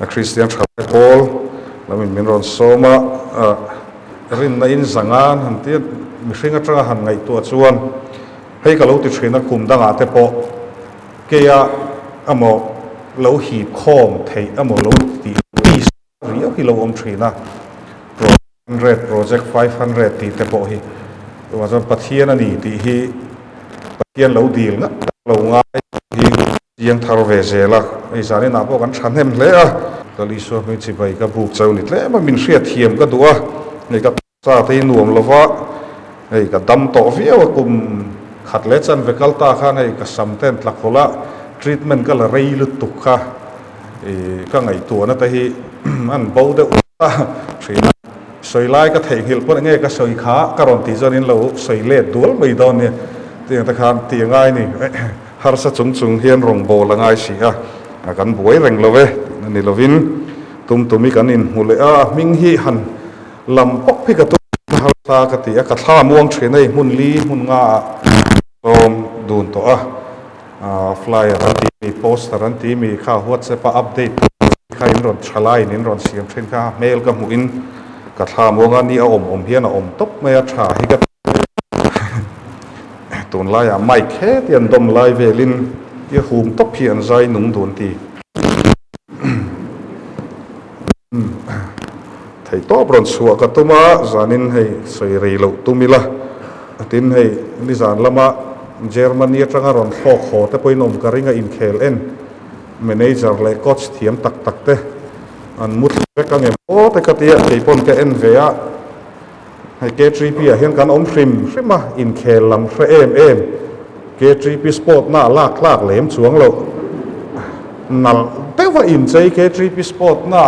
Kristian thalai pawl lamin min rawn sawm a, rinna in zangan han tia mihring atanga han ngaihtuah chuan hei ka lo ti thin a, kum dangah te pawh keia emaw lo hip khawm theih emaw lo tih piece riau hi lo awm thin a. Hundred project 500 tih te pawh hi tunah chuan Pathian a ni tih hi Pathian lo dil ngat lo ngai hi chiang thar ve zel a, hei zaninah pawh kan thahnem hle a. Kal Isua hming chibai ka buk chau ni tlem a, min hriatthiam ka duh a, hei ka taksa te hi nuam lova, hei ka dam tawh viau a, kum khat leh chanve kal ta khan hei ka sam ten tla khawlh a, treatment ka la rei lutuk kha ka ngaihtuahna te hi an bo deuh a thin a, sawi lai ka theihnghilh pawn enge ka sawi kha ka rawn tih chuan in lo sawi let dual mai dawn nia tiang te khan tih a ngai ni harsa chung chung hian rawngbâwl a ngai si a, kan buai reng lo e tihna ni lovin tum tumi kan inhmu leh a, a hming hi han lam pawp hi ka tum harsa ka ti a, ka thla muang thin a hei hmun li hmun nga ah sawm dun tawh a. Flyer an tih mi, poster an tih mi kha WhatsApp a update kha in rawn tha laiin in rawn siam thin kha hmel ka hmuh in ka thla muang a, ni a awm awm hian a awm tawp mai a, tha hi ka tunlaiah mic heti an dawm lai velin tia hum tawp hi an zai nung dun ti. Theihtawp rawn chhuah ka tum a, zanin hei sawi rei loh tum ila. Tin hei nizan lama Germany atanga rawn thlawk haw te pawhin awm ka ring a, inkhel en manager leh coach thiam tak tak te an mu thla vek ang em aw te ka ti a, kei pawn ka en ve a. Hei K3P ah hian kan awm hrim hrim a, inkhel lam hre em em K3P sport na lak tlak lem chuang loh nalh deuh a inchei K3P sport na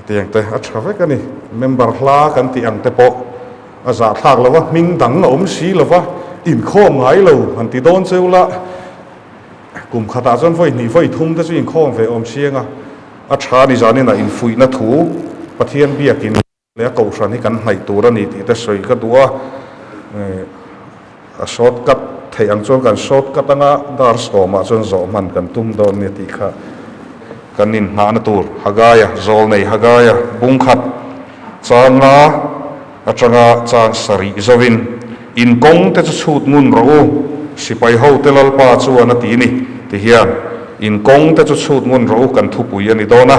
tiang te a tha vek a ni. Member hla kan tih ang te pawh a zahthlak lo va, hming dang a awm si lo va, inkhawm ngai lo han ti dawn cheu la, kum khatah chuan vawi hnih vawi thum te chu inkhawm ve awm siang a, a tha ni zanin ah infuihna thu Pathian biakin leh a kohhran hi kan hnaih tur a ni tih te sawi ka duh a, a short cut theih ang chuan kan short cut anga dar sawmah chuan zawh hman kan tum dawn nia tih kha kan inhnahna tur Hagaia Zawlnei Hagaia bungkhat changa atanga chang sarih zovin in kawng te chu chhut ngun rawh u, sipai ho te Lalpa chuan a ti ni ti hian in kawng te chu chhut ngun rawh u kan thupui a ni dawn a,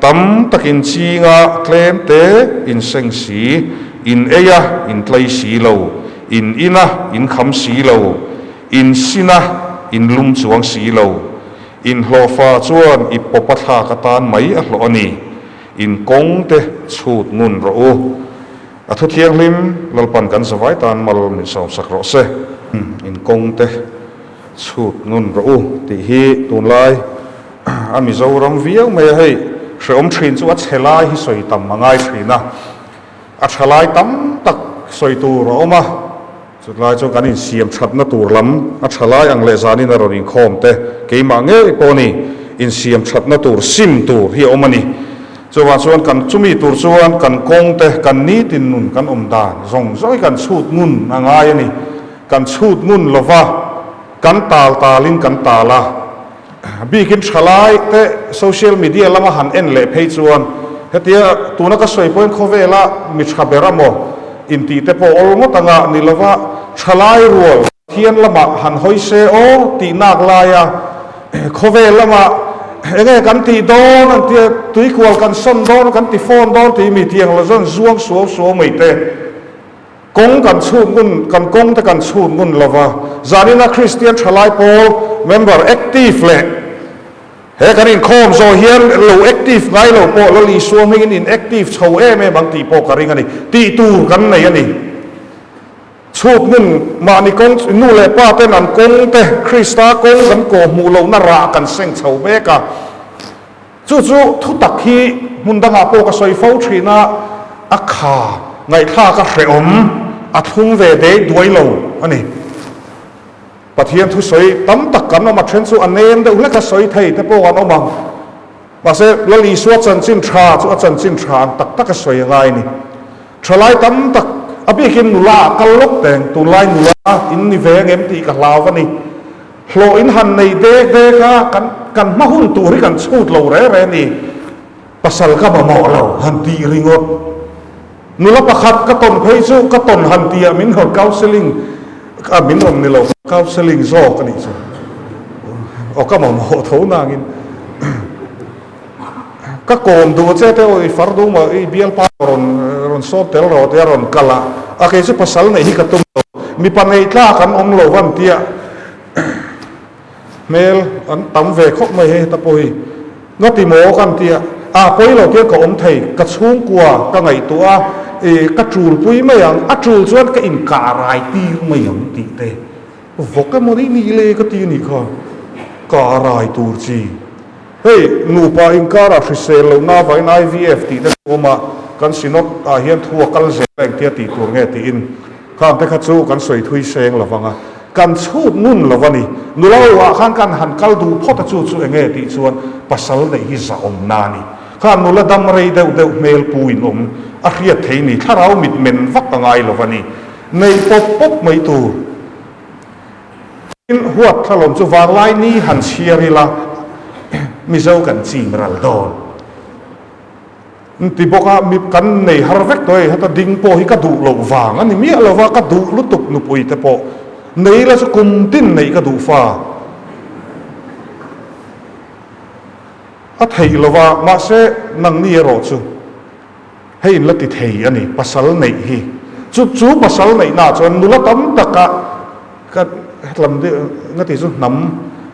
tam takin chinga tlem te in seng si, in ei a in tlei si lo, in in a in kham si lo, in sin a in lum chuang si lo, in hlawhfa chuan i pawp a thlak atan mai a hlawh a ni. In kawng te chhut ngun rawh u. A thu thianghlim Lalpan kan zavai tan mal min sawmsak rawh se. In kawng te chhut ngun rawh u tih hi tunlai a Mizoram viau mai a, hei hreawm thin chu a chhe lai hi sawi tam a ngai thin a, a tha lai tam tak sawi tur a awm a, chutlai chuan kan insiam thatna tur lam a tha lai ang leh zanin a rawn inkhawm te keimah ngei pawh ni insiam thatna tur sim tur hi a awm a ni. Chuvang chuan kan chumi tur chuan kan kawng te kan nitin nun kan awm dan zawng zawng hi kan chhut ngun a ngai a ni. Kan chhut ngun lova kan tal talin kan tal a, bikin thalai te social media lama han en leh phei chuan hetia tuna ka sawi pawhin khawvela mi tha ber amaw intih te pawh awl ngawt anga ni lova thalai rual Pathian lamah han hawi se aw tih nak laia khawvel lamah enge kan tih dawn an tia tuikual kan sawn dawn kan ti fawn dawn tih mi tiang la zawn zuang suau suau mai te. Kawng kan chhut ngun, kan kawng te kan chhut ngun lo va, zanina Kristian thalai pawl member active leh he kan inkhawm zawh hian lo active ngai lo pawh Lal Isua hmingin in active chho em em ang tih pawh ka ring a ni. Tih tur kan nei a ni. Chhut ngun mahni kawng, nu leh pa ten an kawng te Krista kawng kan kawh hmuh lohna rah kan seng chho mek a. Chu chu thutak hi hmun dangah pawh ka sawi fo thin a, a kha ngaihthlak a hrehawm, a thlung ve dei duai lo a ni. Pathian thusawi tam tak kan awm a, then chu a nem deuh hlek a sawi thei te pawh an awm ang. Mahse, Lal Isua chanchin tha chu a chanchin tha ang tak tak a sawi a ngai a ni. Thalai tam tak, a bikin nula ah kal lawk teng, tunlai nula in ni ve ang em tih ka hlau a ni. Hlawh in han nei dek dek a, kan. kan hma hun tur hi kan chhut lo re re ni. Pasal ka mamawh lo han tih ringawt. Nula pakhat ka tawn phei chu ka tawn han tih ah min rawn counselling a min rawn ni lo counselling zawk a nih chu. Aw ka mamawh tho nangin ka kawm duh che te aw i far duh maw i bialpa rawn rawn sawm tel rawh tia rawn kal a, a kei chu pasal neih hi ka tum lo mipa neih tlak an awm lo van tia. Hmel an tam ve khawp mai hei heta pawh hi. Ngati maw kan ti a, ah pawi lo tiang ka awm thei, ka chhungkua ka ngaihtuah a, ih ka tul pui mai ang, a tul chuan ka inkah rai tir mai ang tih te vawk emaw ni nih le ka ti a nih kha, kah rai tur chi. Hei nupa inkara hrisel lohna avangin IVF tih te chu awm a, kan Synod ah hian thu a kal zel a engtia tih tur nge tiin khang te kha chu kan sawi thui seng lo vang a, kan chhut ngun lo a ni. Nula ho ah khan kan han kal duh phawt a chu chu enge tih chuan pasal neih hi zahawmna a ni. Khan nula dam rei deuh deuh hmel pu in awm a hriat thei ni, thlarau mit men vak a ngai lo a ni. Neih pawp pawp mai tur. Tin, huat thlalawm chu vanglai ni han chhiar ila Mizo kan chim ral dawn. Ti bawk a, mi kan nei har vek tawh e, heta ding pawh hi ka duh loh vang a ni miah lo va, ka duh lutuk nupui te pawh nei ila chu kum tin neih ka duh fa a theih lo va, mahse nangni erawh chu. Hei in la ti thei a ni, pasal neih hi. Chu chu pasal neihnaah chuan nula tam taka ka hetlam deuh nga ti chu hnam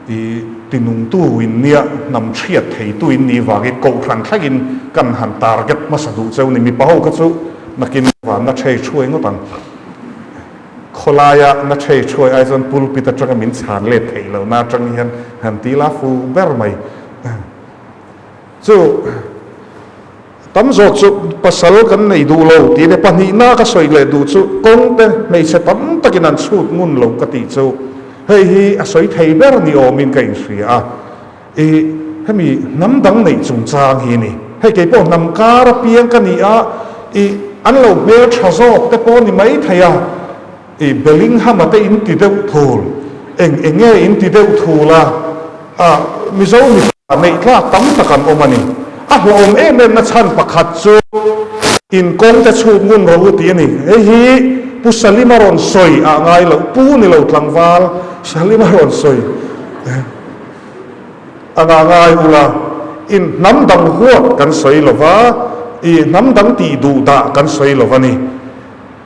i tinungtu in nia, hnam chhiat theitu in nih vangin kohhran thlengin kan han target hmasa duh cheu ni. Mipa ho kha chu nakin van na thei thuai ngawt ang. Khawlaia na thei thuai ai chuan pulpit atanga min chhan let theih lohna atang hian han ti la fu ber mai. Chu. Tam zawk chu pasal kan nei duh lo tih leh pahnihna ka sawi leh duh chu kawng te hmeichhe tam takin an chhut ngun lo ka tih chu hei hi a sawi thei ber ni awmin ka inhria a. Ih, hemi hnam dang neih chungchang hi ni. Hei kei pawh hnam kar apiang ka ni a, ih, an lo hmeltha zawk te pawh ni mai thei a. Ih, Bellingham-a te in ti deuh thul, eng eng nge in ti deuh thul a, ah, Mizo mipa neih tlak tam tak an awm a ni. A hlawhawm em em na chhan pakhat chu in kawng te chhut ngun rawh u tih a ni. Hei hi Pu Salima rawn sawi ah ngai loh, Pu ni lo tlangval Salima rawn sawi anga ngai ula, in hnam dang huat kan sawi lo va, ih, hnam dang tih duh dah kan sawi lo va ni.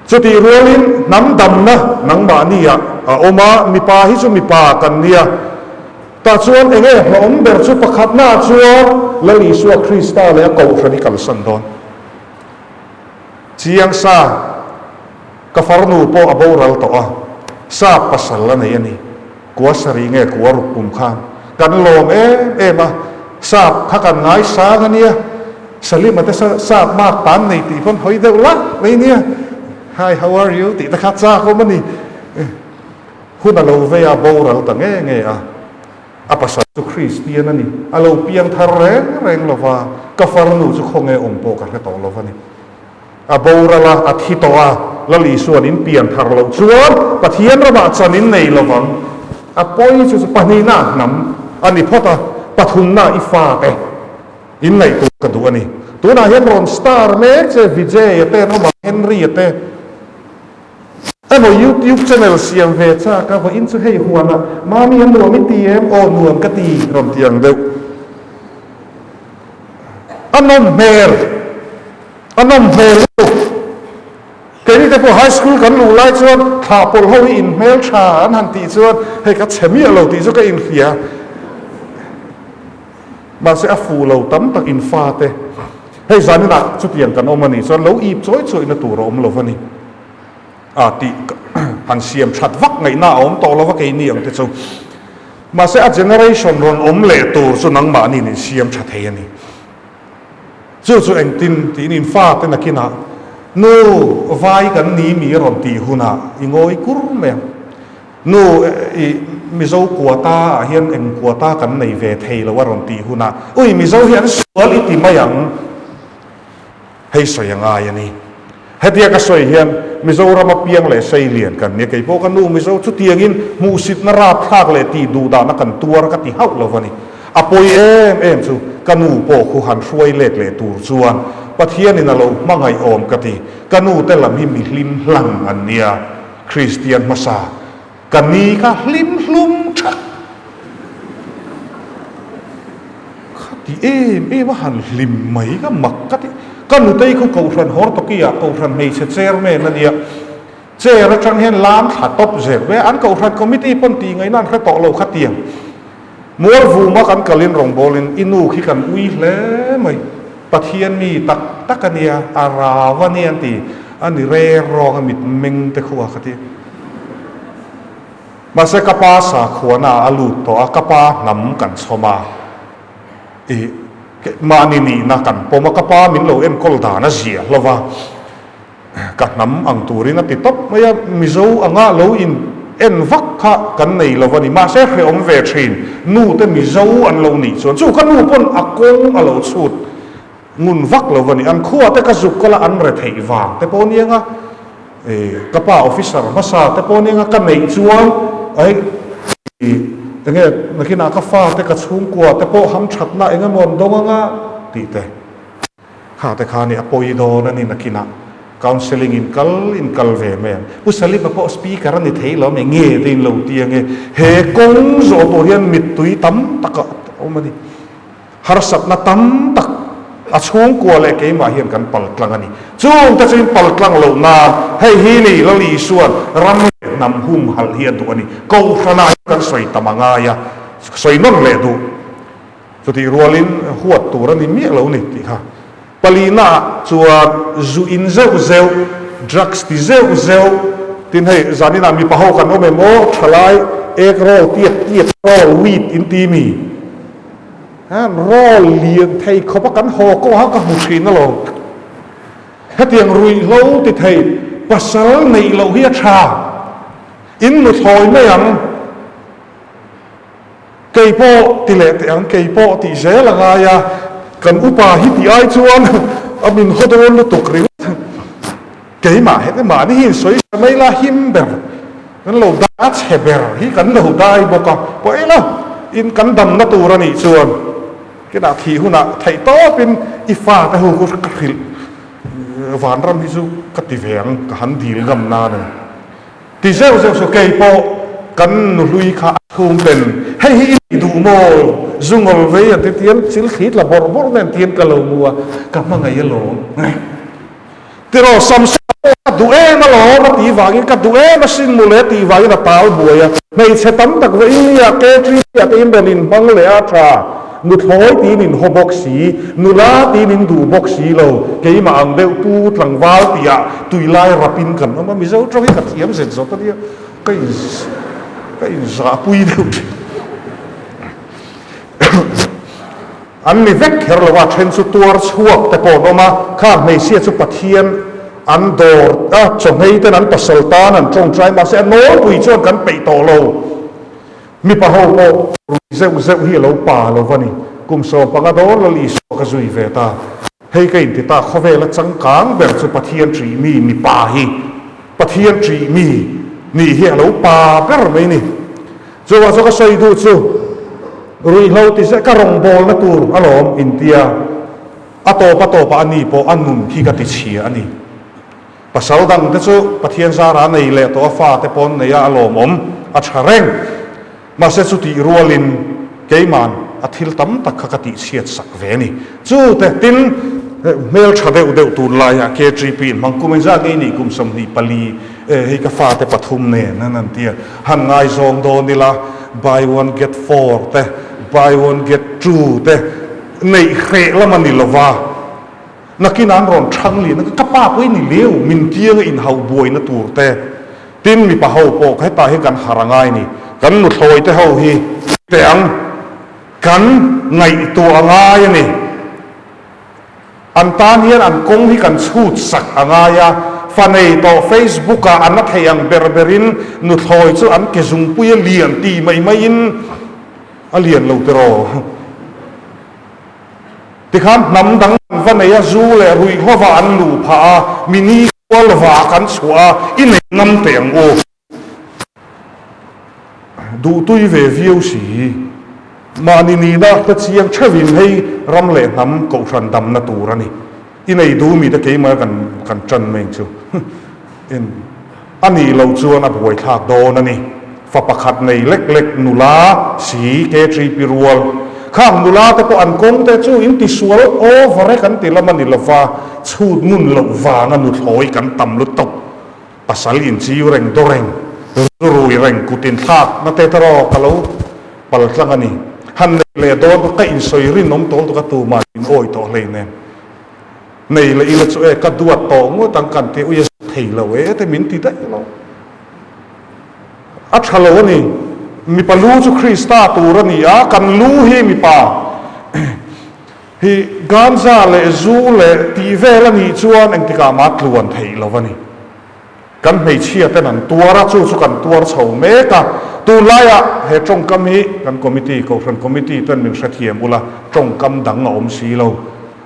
Chutih rualin hnam damna nangmahni ah a awm a, mipa hi chu mipa kan nia. Tah chuan eng nge hlawhawm ber chu pakhatna ah chuan Lal Isua Krista leh a Kohhran hi kalsan dawn. Chiang sa, ka farnu pawh a boral tawh a, sap pasal a nei a ni. Kua sarih nge kua ruk kum khan kan lawm em em a, sap kha kan ngaisang a nia, Salima te sap mark tan nei tih pawn hawi deuh lak mai nia, Hi how are you tih te kha chak awm a ni. Hun a lo vei a, boral ta nge nge a, a pasal chu Kristian a ni, a lo piang thar reng reng lo va, ka farnu chu khawnge awm pawh ka hre tawh lo va ni. A boral a, a thi tawh a, Lal Isua'n in pian thar loh chuan Pathian ramah chan in nei lo vang. A pawi chu chu pahnihna hnam a ni phawt a, pathumna i fate in ngaihtuah ka duh a ni. Tunah hian rawn star mek che Vijay-a te an awm ang, Henry-a te emaw YouTube channel siam ve chak a, vawiin chu hei huanah Mami a nuam i ti em? Aw nuam ka ti rawn ti ang deuh. A nawm hmel. A nawm hmel lutuk. Keini te pawh high school kan luh lai chuan thlah pawlh ho hi in hmel tha an han tih chuan hei ka chhe miah lo tih chu ka inhria. Mahse a fuh lo tam tak in fa te hei zaninah chutiang kan awm a nih chuan lo ip chawi chawi na tur a awm lo va ni. A tih han siam that vak ngaihna a awm tawh lo va keini ang te chu. Mahse a generation rawn awm leh tur chu nangmahni in siam tha thei a ni. Chu chu engtin tiin in fate nakinah, Nu, vai kan ni mi rawn tih hunah i ngawi kur mai ang. Nu, i Mizo quota ah hian eng quota kan nei ve thei lo a rawn tih hunah, ui Mizo hi an sual i ti mai ang. Hei sawi a ngai a ni. Hetia ka sawi hian Mizorama piang leh sei lian kan nia, kei pawh ka nu Mizo chutiangin hmuhsitna rapthlak leh tih duhdahna kan tuar ka ti hauh lo a ni. A pawi em em chu ka nu pawh khu han hruai let leh tur chuan Pathianin a lo hmangaih awm ka ti. Ka nu te lam hi mi hlim hlang an nia, Kristian hmasa ka ni kha hlim hlum thak. Ka ti em em a han hlim mai ka mak ka ti. Ka nutei khu Kohhran Hortoki-ah Kohhran hmeichhe chairman a nia. Chair atang hian lam thla tawp zel ve. An Kohhran committee pawn tih ngaihna an hre tawh lo khatiang. Mualvuma kan kalin rawngbawlin i nu khi kan ui hle mai. Pathian mi tak tak a nia, a rau a nia an ti. A ni reng rawng a mitmeng te khu a ka ti. Mahse ka pa sakhuana a lut tawh a, ka pa hnam kan chhawm a, ih mahni nihna kan pawm a, ka pa min lo enkawl dan a ziah hlauh a, ka hnam ang turin a ti tawp mai a, Mizo anga lo in en vak kha kan nei lo a ni. Mahse hrehawm ve thin, nu te Mizo an lo nih chuan chu ka nu pawn a kawng a lo chhut ngun vak lo a ni. An khua te ka zuk kal a an re theih vang te pawh aniang a, ka pa officer hmasa te pawh aniang a, ka neih chuan ai enge nakinah ka fa te ka chhungkua te pawh hamthatna eng emaw an dawng anga tih te. Kha te kha nih a pawi dawn a ni nakinah counselling in kal in kal ve mai ang. Pu Salima pawh speaker a ni thei lo mai nge te in lo ti ange. He kawng zawh tur hian mittui tam tak a awm a ni. Harsatna tam tak a chhungkua leh keimah hian kan pal tlang a ni. Chung te chu in pal tlang loh nan hei hi ni Lal Isuan ram leh hnam humhalh hi a duh a ni. Kohhranah hian kan sawi tam a ngai a, sawi nawn leh duh. Chutih rualin huat tur a ni miah lo ni tih kha. Palinaah chuan zu in zeuh zeuh, drugs ti zeuh zeuh, tin hei zaninah mipa ho kan awm em aw, thalai egg roll tiat tiat roll weed in ti mi? Han roll lian thei khawp a kan haw kawng a ka hmu thin alawm. Hetiang ruihhlo ti thei pasal neih loh hi a tha. In nuthlawi mai ang. Kei pawh ti leh teh ang, kei pawh tih zel a ngai a, kan upa hi tih ai chuan a min haw dawn lutuk ringawt. Keimah heti mahni hi insawi sa mai la him ber, kan lo dai a chhe ber hi kan lo dai bawk a, pawi lo, in kan damna tur a nih chuan kinah thih hunah theih tawpin i fate ho khu ka hrilh vanram hi chu ka ti ve ang, ka han dil ngam nan a ni. Ti zeuh zeuh chu kei pawh kan nuhlui kha a chhung ten hei hi i nih duh maw zu ngawl vei an ti tian chil thli tla bawrh bawrh nen tian ka lo mu a ka hmangaih alawm tiraw Samson pawh ka duh em alawm a tih vangin ka duh em asin mawle a tih vangin a tal buai a hmeichhe tam tak ve India KTP ah te in rawn inhmang leh a tha Nuthlawi tiin in haw bawk si, nula tiin in duh bawk si lo, keimah ang deuh pu tlangval tihah tuilai rapin kan awm a, Mizo tawng hi ka thiam zet zawt a nia, ka in ka inzahpui deuh thin. An ni vek kher lo a, then chu tuar chhuak te pawh an awm a, khang hmeichhia chu Pathian an dawr a, chawhmei ten an pasal tan an tawngtai mahse a nawlpui chuan kan peih tawh lo. Mipa ho pawh rui zeuh zeuh hi a lo pa lo va ni. Kum 15 dawn Lal Isua ka zui ve ta. Hei ka inti ta, khawvela changkang ber chu Pathian ṭih mi mipa hi Pathian ṭih mi nih hi a lo pa ber mai ni. Chuvang chu ka sawi duh chu ruihhlo ti zeh ka rawngbawlna tur alawm intia a tawp a tawpah a ni pawh a nun khi ka ti chhia a ni. Pasal dang te chu Pathian zara a nei leh tawh a, fate pawn nei a, a lawmawm, a tha reng. Mahse chutih rualin keiman a thil tam tak kha ka tihchhiat sak ve a ni. Chu te tin hmel tha deuh deuh tunlaiah KTP in hmang kum engzat nge i nih kum 24 e hei ka fate pathum nen an an ti a, han ngaizawng dawn ila buy one get four te buy one get two te neih hreh lam a ni lova. Nakin an rawn chhang lin a, ka pa pawh i ni leu, min tianga inhauh buaina tur te, tin mipa ho pawh hetah hian kan harh a ngai ni, kan nuthlawi te ho hi teh ang, kan ngaihtuah a ngai a ni, an tan hian an kawng hi kan chhut sak a ngai a, fa nei tawh Facebook ah an la thei ang ber berin nuthlawi chu an ke zungpui a lian ti mai maiin a lian lo tiraw. Tikhan hnam dang an va nei a, zu leh ruihhova an luh phah a, mi ni kual vah kan chhuah a, i nei ngam teh ang u. Duhtui ve viau si. Mahni nihna ka chiang theuhin hei ram leh hnam kohhran damna tur a ni. I nei duh mite keimah kan kan tan mai chu in a nih loh chuan a buaithlak dawn a ni. Fa pakhat nei lek lek nula si KTP rual khang nula te pawh an kawng te chu in tisual over e kan ti lam a ni lova chhut ngun loh vanga nuthlawi kan tam lutuk. Pasal inchiu reng daw reng, rui reng kut inthlak na te tawh ka lo pal tlang a ni. Han neih leh dawn kha ka insawi rinawm tawl tuk a tumah in awi tawh hlei nen. Nei leh ila chu e ka duat tawh ngawt ang kan ti ui a thei lo e te min ti daih lo. A tha lo a ni. Mipa lu chu Krista tur a ni a, kan lu hi mipa. Hi ganja leh zu leh tih vel a nih chuan engtikah mah tluan theih lo a ni. Kan hmeichhia ten an tuar a, chu chu kan tuar chho mek a. Tunlaiah he tawngkam hi kan committee, Kohhran committee ten min hrethiam ula, tawngkam dang a awm si lo.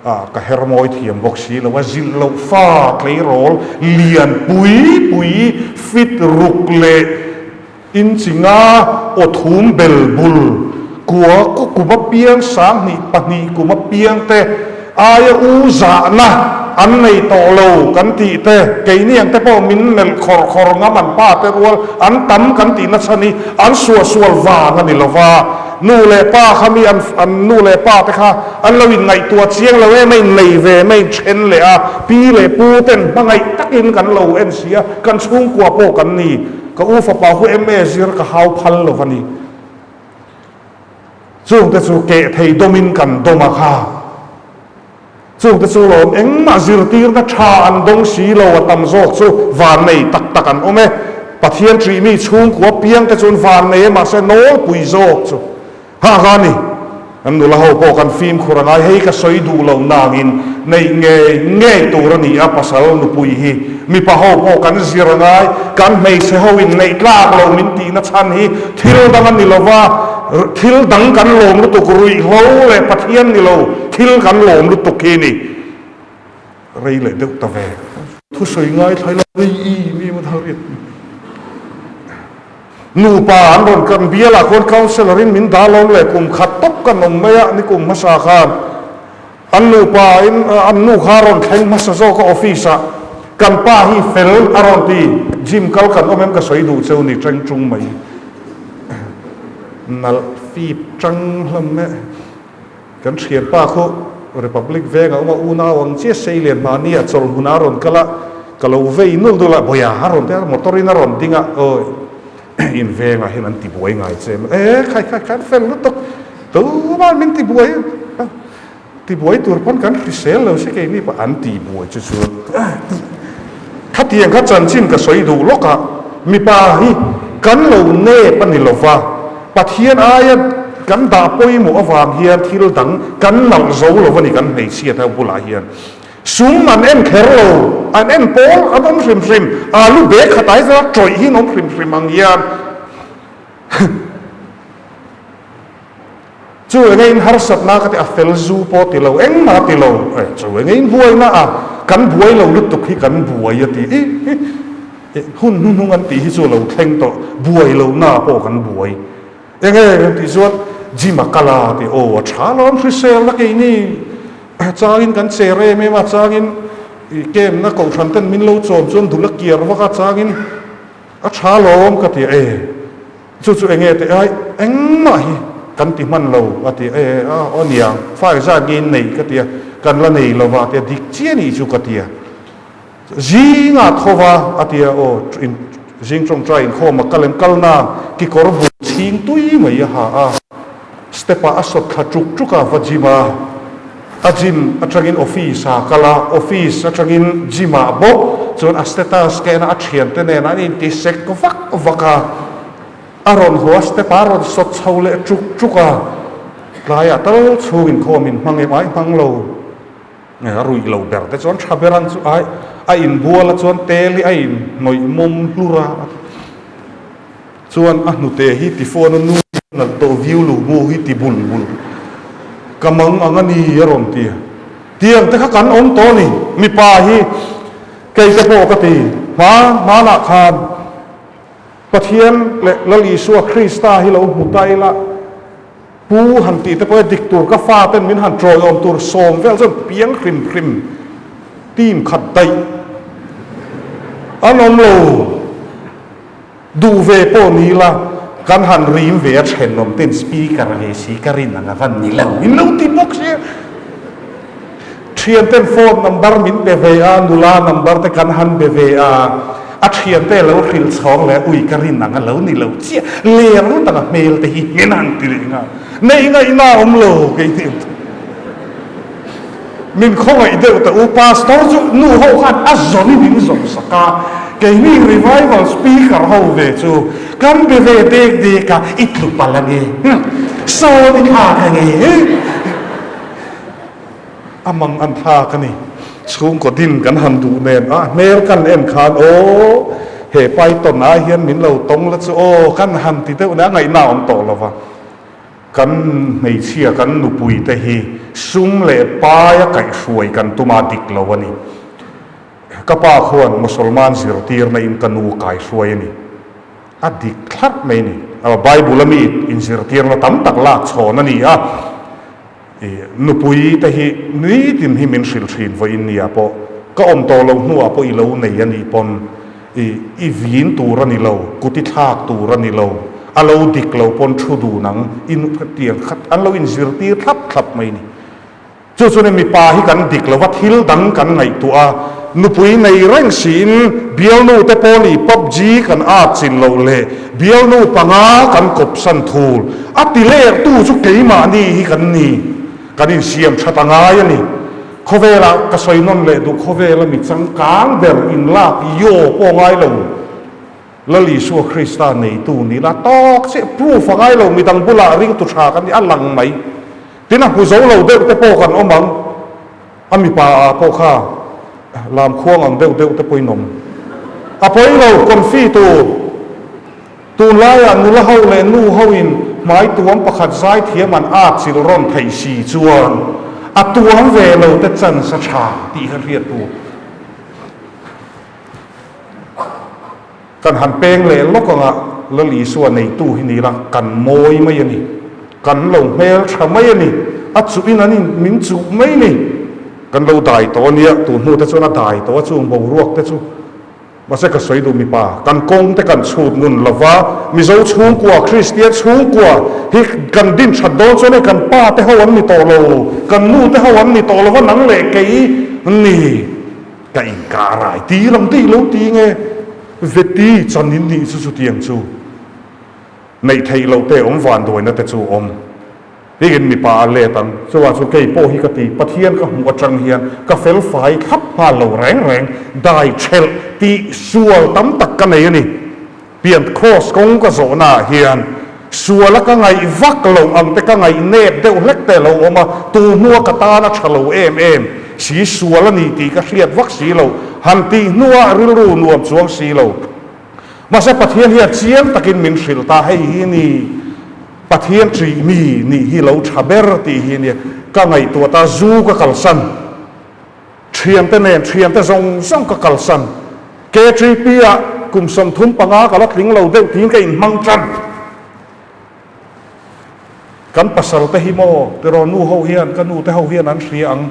Ah, ka her mawi thiam bawk si lo a, zilh loh fa tleirawl lian pui pui fit ruk leh Inchhinga aw thum bel bul kua kum apiang 22 kum apiang te aia u zahna an nei tawh lo kan tih te, keini ang te pawh min melh khawr khawr ngam an pa te rual an tam kan tih nachhan hi an suahsual vang a ni lo va, nu leh pa kha mi an an nu leh pa te kha an lo inngaihtuah chiang lo em a innei ve em a inthen leh a, pi leh pu ten hmangaih takin kan lo en si a, kan chhungkua pawh kan ni. Ka u fapa hu MA zir ka hau phal lo va ni. Chungte chu keh thei dawmin kan dawm a kha. Chungte chu lawm engmah zirtirna tha an dawng si lo a tam zawk chu vannei tak tak an awm e. Pathian ṭihmi chhungkua piangte chuan vannei e mahse nawlpui zawk chu. Ha ha ni, kan nula ho pawh kan fimkhur a ngai, hei ka sawi duh lo nangin neih ngei ngei tur a ni a, pasal nupui hi mipa ho pawh kan zir a ngai, kan hmeichhe ho in neih tlak lo min tihna chhan hi thil dang a ni lo va, thil dang kan lawm lutuk ruihhlo leh Pathian ni lo thil kan lawm lutuk hi ni. Rei leh deuh ta ve. Thusawi ngaithla ila rei i mi maw thar riat. Nupa an rawn kan bial ah khuan councellor in min dah lawm leh kum khat tawp kan awm mai a ni kum hmasa khan an nupa in an nu kha a rawn thleng hmasa zawk a office ah kan pa hi fel a rawn ti gym kal kan awm em ka sawi duh cheu ni teng tung mai nalh fip tang hlawm e. Kan thianpa khu Republic Veng a awm a, unau ang chiah Seilian mahni a chawlh hmunah a rawn kal a, ka lo vei nul nul a, Bawia a rawn ti a, motor in a rawn ding a, awi in vengah hian an tibuai ngai che em? E khai khai khai an fel lutuk, tumah min tibuai tibuai tur pawn kan hrisel lo si keini pawh an tibuai chu chuan khatiang kha chanchin ka sawi duh lawk a, mipa hi kan lo nep a ni lova, Pathian aia kan dah pawimawh avang hian thil dang kan nalh zo lo a ni kan hmeichhia te bulah hian. Sum an en kher lo, an en pawl an awm hrim hrim, alu bag khatah hi chuan tawih hi an awm hrim hrim ang hian chu enge in harsatna ka ti a fel zu pawh ti lo engmah ti lo, chu enge in buaina a kan buai lo lutuk hi kan buai a ti. Hun hnuhnung an tih hi chu a lo thleng tawh, buai lohna pawh kan buai. Enge kan tih chuan gym a kal a tih, aw a tha lo an hrisel na keini changin kan cher em em a, changin camp na kohhran ten min lo chawm chuan dul a kiar vak a, changin a tha lawm ka ti e, chu chu enge teh ai engmah hi kan ti hman lo a ti e, a aw niang fa engzat nge in nei ka ti a, kan la nei lova a ti a, dik chiah nih chu ka ti a. Zingah tho va a ti a, aw in zing tawngtai inkhawm a kal em kal na kekawr bul chhing tui mai a ha a, step ah a sawt thla tuk tuk a va gym a, a gym atangin office ah a kal a, office atangin gym ah bawk chuan a status ka en a, a thiante nen an inti sek vak vak a, a rawn haw a step ah a rawn sawt chho leh tuk tuk a, tlaiah tal chhung inkhawm in hmang em ai hmang lo. A ruih lo ber te chuan tha ber ang chu ai a inbual a chuan tel hi a inhnawih mawm hlur a chuan a hnute hi tifawn a nu nalh tawh viu lu bu hi ti bul bul ka mang ang a ni a rawn ti tiang te kha kan awm tawh a ni mipa hi kei te pawh ka ti hma hmanah khan Pathian leh Lal Isua Krista hi lo hmu ta ila. Pu han tih te pawh hi dik tur ka fa ten min han ṭawiawm tur sawm vel chuan piang hrim hrim team khat daih an awm lo. Duh ve pawh ni la kan han rim ve a ṭhenawm ten speaker ve si ka rin ang a van ni lo in lo ti bawk sia. Ṭhian ten phone number min pe ve a, nula number te kan han be ve a, a ṭhian te lo hrilh chhawng leh ui ka rin ang a lo ni lo chiah, ler lut ang a hmel te hi min han ti leh nghal. Neih ngaihna a awm lo kei hniam chu. Min khawngaih deuh ta u, Pastor chu nu ho khan a zawn in min zawn sak a, keini revival speaker ho ve chu kan be ve dek dek a, i tlu palh ange, sawn i thlak ange. A mang an thlak a ni. Chhungkaw din kan han duh nen a hmel kan en khan aw he python ai hian min lo tawng la chu aw kan han ti deuh nen a ngaihna a awm tawh lo va. Kan hmeichhia kan nupui te hi sum leh paia kaihhruai kan tuma dik lo a ni. Ka pa khuan Mosolman zirtirna in ka nu kaihruai a ni. A dik thlarh mai a ni. Bible a mi inzirtirna tam tak lak chhawn a ni a. Nupui te hi nitin hi min hrilh thin vawiin nia pawh ka awm tawh loh hnuah pawh i lo nei a nih pawn i i vin tur a ni lo, kut i thlak tur a ni lo, a lo dik lo pawn thu dun ang i tiang khat an lo inzirtir thlap thlap mai ni. Chu chuan mipa hi kan dik lo va thil dang kan ngaihtuah a, Nupui nei reng siin bialnu te pawh nih PUBG kan at chin loh leh bialnu panga kan kawpsan thul a ti lertu chu keimahni hi kan ni. Kan insiam that a ngai a ni. Khawvelah ka sawi nawn leh duh khawvela mi changkang ber inlak yaw pawh ngai lo. Lal Isua Krista neitu nih la tawk chiah proof a ngai lo midang bulah ringtu tha kan ni a lang mai. Tin a hmu zo lo deuh te pawh kan awm ang. A mipa ah pawh kha lam khuang ang deuh deuh te pawhin awm. A pawi lo, confi tur. Tunlaiah nula ho leh nu ho in hmai tuam pakhat zai thiam an at chil rawn theih si chuan a tuam ve lo te chance a tha tih kha hriat tur. Kan han peng leh lawk anga Lal Isua neitu hi ni la, kan mawi mai a ni. Kan lo hmel tha mai a ni. A chuhin an in min chuh mai ni. Kan lo dai tawh a nia, tun hnu te chuan a dai tawh a chung boruak te chu. Mahse ka sawi duh mipa, kan kawng te kan chhut ngun lo va, Mizo chhungkua, Kristian chhungkua hi kan din that dawn chuan hei kan pa te ho an ni tawh lo, kan nu te ho an ni tawh lo va, nang leh kei ni. Ka inkah rai tir ang tih lo ti nge Veti chan in nih chu chutiang chu neih theih loh te awm vanduaina te chu awm tiin mipa a let ang chuvang chu kei pawh hi ka ti Pathian ka hmuh atang hian ka fel fai thlap nghal lo reng reng dai thelh tih sual tam tak ka nei a ni. Pian Kraws kawng ka zawhna ah hian suala ka ngaih vak loh ang te ka ngaih nep deuh hlek te a lo awm a, tu hnua ka tan a tha lo em em si sual a ni tih ka hriat vak si lo, han tih hnua rilru nuam chuang si lo. Mahse Pathian hian chiang takin min hrilh ta, hei hi ni Pathian ṭih mi nih hi lo tha ber tih hi nia ka ngaihtuah ta, zu ka kalsan. Thiante nen thiante zawng zawng ka kalsan. KTP ah kum 35 ka la tling lo deuh tiin ka inhmang tan. Kan pasal te hi maw tiraw nu ho hian ka nu te ho hian an hria ang.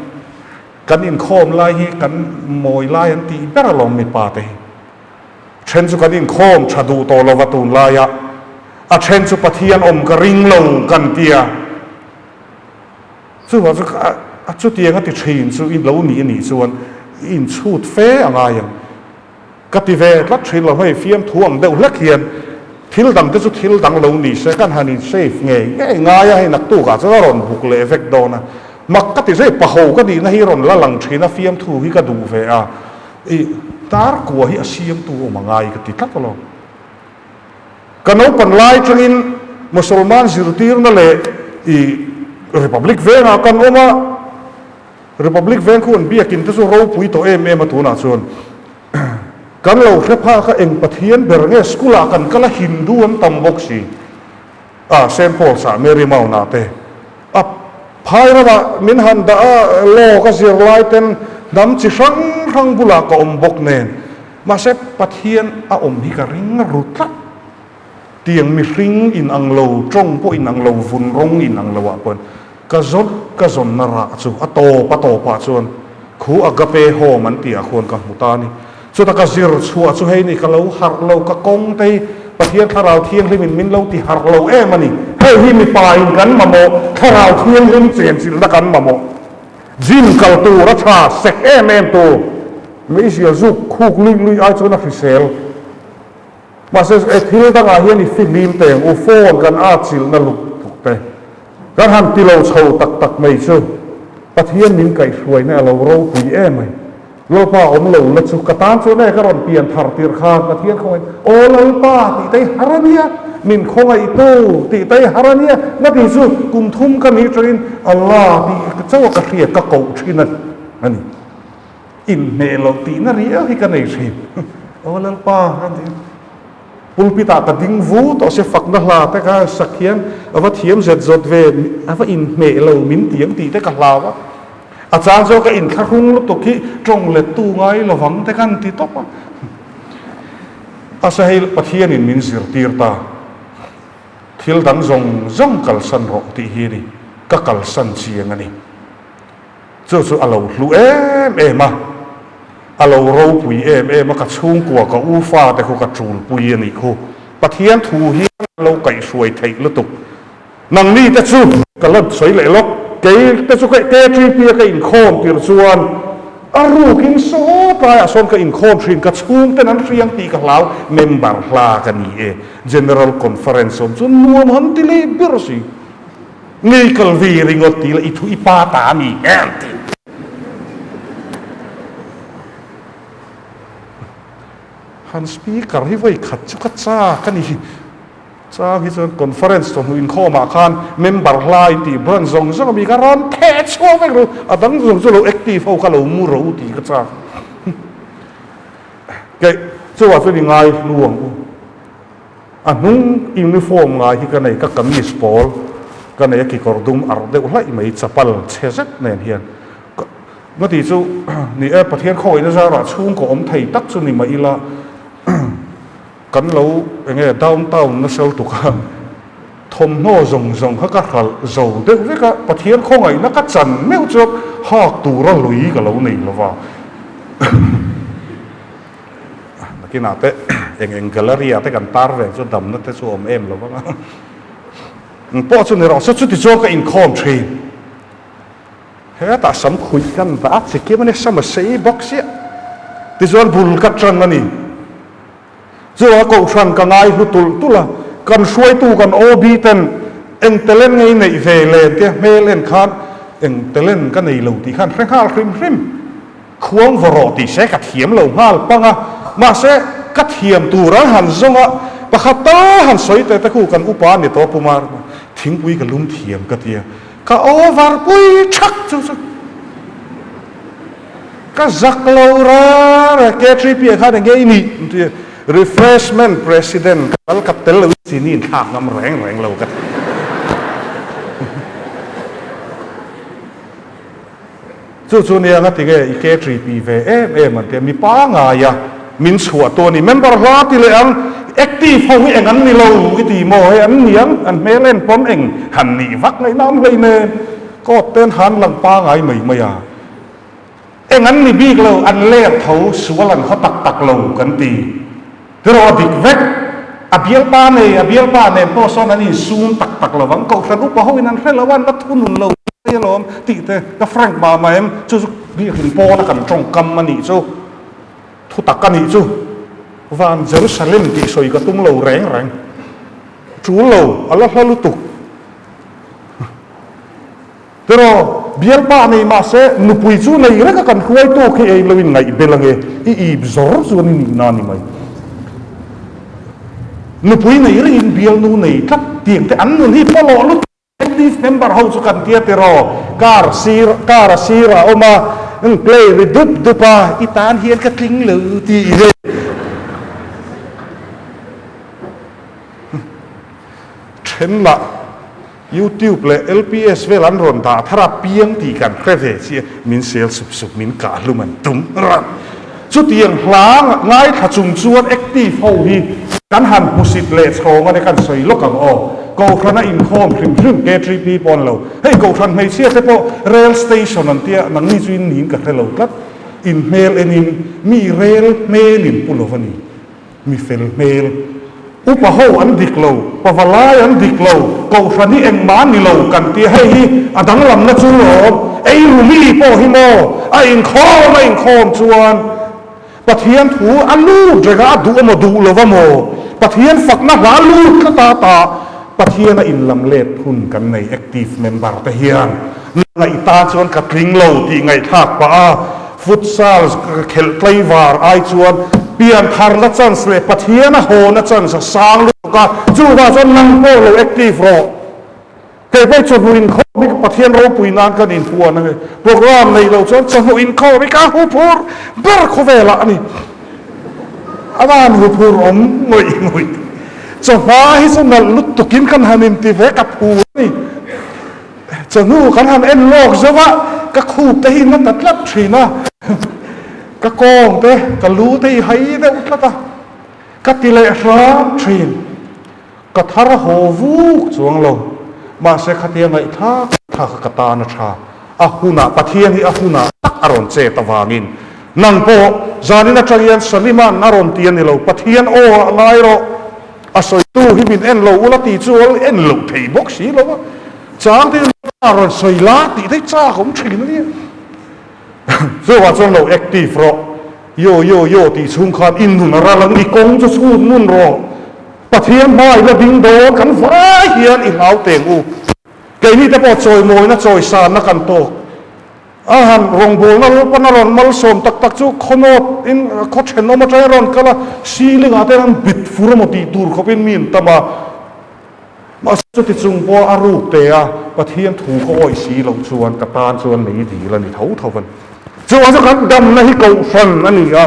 Kan inkhawm lai hi kan mawi lai an tih ber alawm mipa te hi. Then chu kan inkhawm tha duh tawh lova tunlaiah. A then chu Pathian awm ka ring lo kan tia. Chuvang chu a chutiang a ti thin chu i lo nih anih chuan i inchhut fe a ngai ang. Ka ti ve tlat thin lo hei fiamthu ang deuh hlek hian thil dang te chu thil dang lo ni se kan han in save ngei ngei ngai a hei naktukah chuan a rawn buk leh vek dawn a. Mak ka ti zui paho ka nihna hi rawn la lang thin a fiamthu hi ka duh ve a i tar kua hi a siamtu awm a ngai ka ti tlat alawm. Ka naupan lai tangin Mosolman zirtirna leh i Republic vengah kan awm a, Republic veng khu an biakin te chu ropui tawh em em a tunah chuan kan lo hre phak a, eng Pathian ber nge school ah kan kal a Hindu an tam bawk si a, Saint Paul's ah Mary Mount ah te a phai ramah min han dah a, law ka zir lai ten hnam chi hrang hrang bulah ka awm bawk nen. Mahse, Pathian a awm hi ka ring ru tlat. Tiang mihring in ang lo, tawng pawh in ang lo, vun rawng in ang lo ah pawhin ka zawn ka zawnna rah chu a tawp a tawpah chuan khu Agape Home an tih ah khuan ka hmu ta a ni. Chuta ka zir chhuah chu hei ni ka lo harh lo, ka kawng te hi Pathian Thlarau Thianghlim in min lo ti harh lo em a ni. Hei hi mipa in kan mamawh, Thlarau Thianghlim chenchilhna kan mamawh. Gym kal tur a tha sek em em tur, meizial zuk khuk luih luih ai chuan a hrisel. Mahse, e thil dangah hian i fihlim teh ang u, phone kan atchilhna lutuk te kan han ti lo chho tak tak mai chu Pathian min kaihhruaina a lo ropui em mai. Lalpa awm lo la chu ka tan chuan e ka rawn pian thar tirh khan Pathian khawngaih Aw Lalpa tih te hi har a nia, min khawngaihtu tih te hi har a nia, na tih chu kum thum ka nih tangin Allah tih chauh a ka hria ka koh thin a ni. Inhneh loh tihna riau hi ka nei thin. Aw Lalpa a ti. Pulpit ah ka ding vu tawh se fakna hla te kha sak hian a va thiam zet zawt ve, a va inhneh lo min ti ang tih te ka hlau a. A chang chuan ka inthlahrung lutuk hi tawng let tu ngai lovang te khan ti tawp a. A sa hei Pathianin min zirtir ta. Thil dang zawng zawng kalsan rawh tih hi ni ka kalsan chiang a ni. Chu chu a lo hlu em em a, a lo ropui em em a, ka chhungkua ka u fate khu ka tulpui a nih khu. Pathian thu hian a lo kaihhruai theih lutuk. Nangni te chu ka la sawi leh lawk, kei te chu ka KTP a ka inkhawm tirh chuan a rukin saw tlaiah sawn ka inkhawm thin, ka chhungten an hriang tih ka hlau, member hla ka ni e, General Conference awm chu nuam han ti leh ber si. Ngei kal ve ringawt ti la i thu i pa ta a ni em ti. Han speaker hi vawi khat chu ka chak a ni. Chang hi chuan conference chawhnu inkhawm ah khan member hla in tih branch zawng zawng a mi kha rawn theh chhuak vek ru a dang zawng chu lo active ho kha lo mu ro tih ka chak. Kei chuvah chuan i ngai hlu ang u. A hnung uniform ngai hi ka nei, ka kamis pawl ka nei a kekawr dum arh deuh hlaih mai chapal chhe zet nen hian ka nga tih chu ni e Pathian khawihna zarah chhungkaw awm thei tak chu ni mah ila kan lo eng nge downtown nasa lutuk a thawmhnaw zawng zawng kha ka hralh zo deuh vek a Pathian khawngaihna ka chan meuh chuan hak tura lui ka lo nei lova. Nakinah te eng eng gallery ah te kan tar ve chu damna te chu awm em lo vang a. Eng pawh chu ni rawh se chuti chuan ka inkhawm thin. Hetah sam khuih kan dah a chikim a nia sam a sei bawk chiah. Tichuan bul ka tan a ni. Chuvanga kohhran ka ngai hlu tulh tulh a, kan hruaitu kan OB ten eng talent ngei neih ve len tia hmel en khan eng talent ka nei lo tih khan hre nghal hrim hrim. Khuang vaw rawh tih se ka thiam lo nghal pang a, mahse ka thiam tur an han zawng a, pakhat tal han sawi teh te khu kan upa a ni tawh Pumar, thingpui ka lum thiam ka ti a, ka over pui thak chu chu ka zak lo rar a, K3P ah khan enge i nih an ti a, refreshment president ka kal ka tel lo in chini in thlak ngam reng reng lo ka ti. Chu chu nia nga tinge i ke tri pi ve em em an tia mi pangai a min chhuah tu a ni. Member hla ti leh ang active ho hi eng an ni lo i ti maw hei an ni ang an hmel en pawn eng han nih vak ngaihna awm hlei nen court ten han lang pangai mai mai a eng an ni bik lo an ler tho sual an haw tak tak lo kan ti tiraw a dik vek a bialpa nei a bialpa nen pawh sawn an insum tak tak lo vang kohhran upa ho in an hre lo a an la thunun lo mai alawm tih te ka frank mah mah em chu chu biakin pawn a kan tawngkam a nih chu thu tak a nih chu van Jerusalem tih sawi ka tum lo reng reng tul lo a la hla lutuk. Tiraw, bialpa nei mahse nupui chu nei reng a kan hruai tawk hi ei lo in ngaih bel ange, i ip zawr chuan i nihna a ni mai. Nupui nei reng in bialnu nei tlat tiang te an nun hi pawlawh lutuk. Active member ho chu kan tia tiraw, car sir car a sir a awm a, play ri dup dup a, i tan hian ka tling lo tih i then lah. YouTube leh LPS vel an rawn dah thar a piang tih kan hre ve chiah, min sel sup sup, min kah hlum an tum ran. Chutiang hla ngaithla chung chuan active ho hi Kan han hmusit leh chhawng a ni kan sawi lawk ang aw. Kohhran a inkhawm hrim hrim KTP pawh an lo. Hei Kohhran hmeichhia te pawh Rail Station an tia nangni chu in niin ka hre lo tlat. In hmel enin mi rel hmel in pu lo va ni. Mi fel hmel. Upa ho an dik lo, pavalai an dik lo, Kohhran hi engmah ni lo kan tia hei hi a danglamna chu lawm. Ei rumi pawh hi maw a inkhawm a inkhawm chuan Pathian thu a lut reng a, a duh emaw duh lo emaw, Pathian fakna hla lut tlat a ta Pathian a inlam let hun kan nei active member te hian ngaih tan chuan ka tling lo tih ngaihthlak pah a, futsal khelh tlaivar ai chuan pian tharna chance leh Pathian a hawna chance a sang lutuk a, chuvang chuan nang pawh lo active rawh. Kei pawh chawhnu inkhawm hi Pathian ropui nan kan inpuan a ni. Program nei lo chuan chawhnu inkhawm hi ka huphur ber khawvelah a ni. A van huphur awm ngawih ngawih. Chawhma hi chu nalh lutukin kan han inti ve ka phur a ni. Chawhnu kan han en lawk zauh a, ka khup te hi na ta tlat thin a. Ka kawng te, ka lu te hi hai deuh tlat a. Ka ti leh hram thin. Ka thar haw vuk chuang lo. Mahse khatia ngaihthlak thlak kha ka tan a tha. A hunah Pathian hi a hunah tak a rawn chet avangin nang pawh zanin atang hian Salima'n a rawn ti a ni lo, Pathian aw ah ngai rawh. A sawitu hi min en lo ula tih chu awl en loh thei bawk si lo a. Chang te a rawn sawi la tih te chak awm thin a nia. Chuvah chuan lo active rawh. Yo yo yo tih chhung khan i nun a ral ang, i kawng chu chhut ngun rawh. Pathian hmai la ding dawn kan vai hian i hlau teng u. Keini te pawh chawimawina chawisanna kan tawk. A han rawngbawlna lalpan a rawn malsawm tak tak chu khawnawt in khaw thenawm atangin a rawn kal a, ceiling ah te hian an bet fur emaw tih tur khawpin mi an tam a. Mahse chuti chung pawh a ruk te a Pathian thu ka awih si loh chuan ka tan chuan mei dil a ni tho tho a ni. Chuvang chu kan damna hi kohhran a ni a.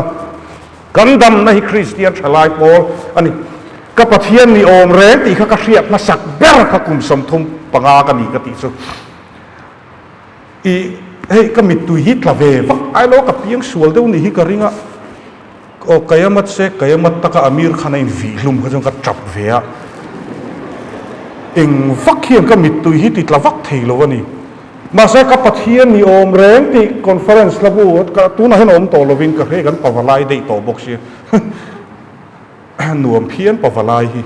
Kan damna hi Kristian thalai pawl a ni. Ka Pathian ni awm reng tih kha ka hriat hmasak ber kha kum 35 ka ni ka tih chu. I hei ka mittui hi tla ve vak ai lo ka piang sual deuh ni hi ka ring a. Aw Kayamat se Kayamat taka Amir Khan a invih hlum kha chuan ka tap ve a. Eng vak hian ka mittui hi ti tla vak thei lo a ni. Mahse ka Pathian ni awm reng tih conference la bu ka tunah hian awm tawh lovin ka hre kan pavalai daih tawh bawk sia nuam phian pavalai hi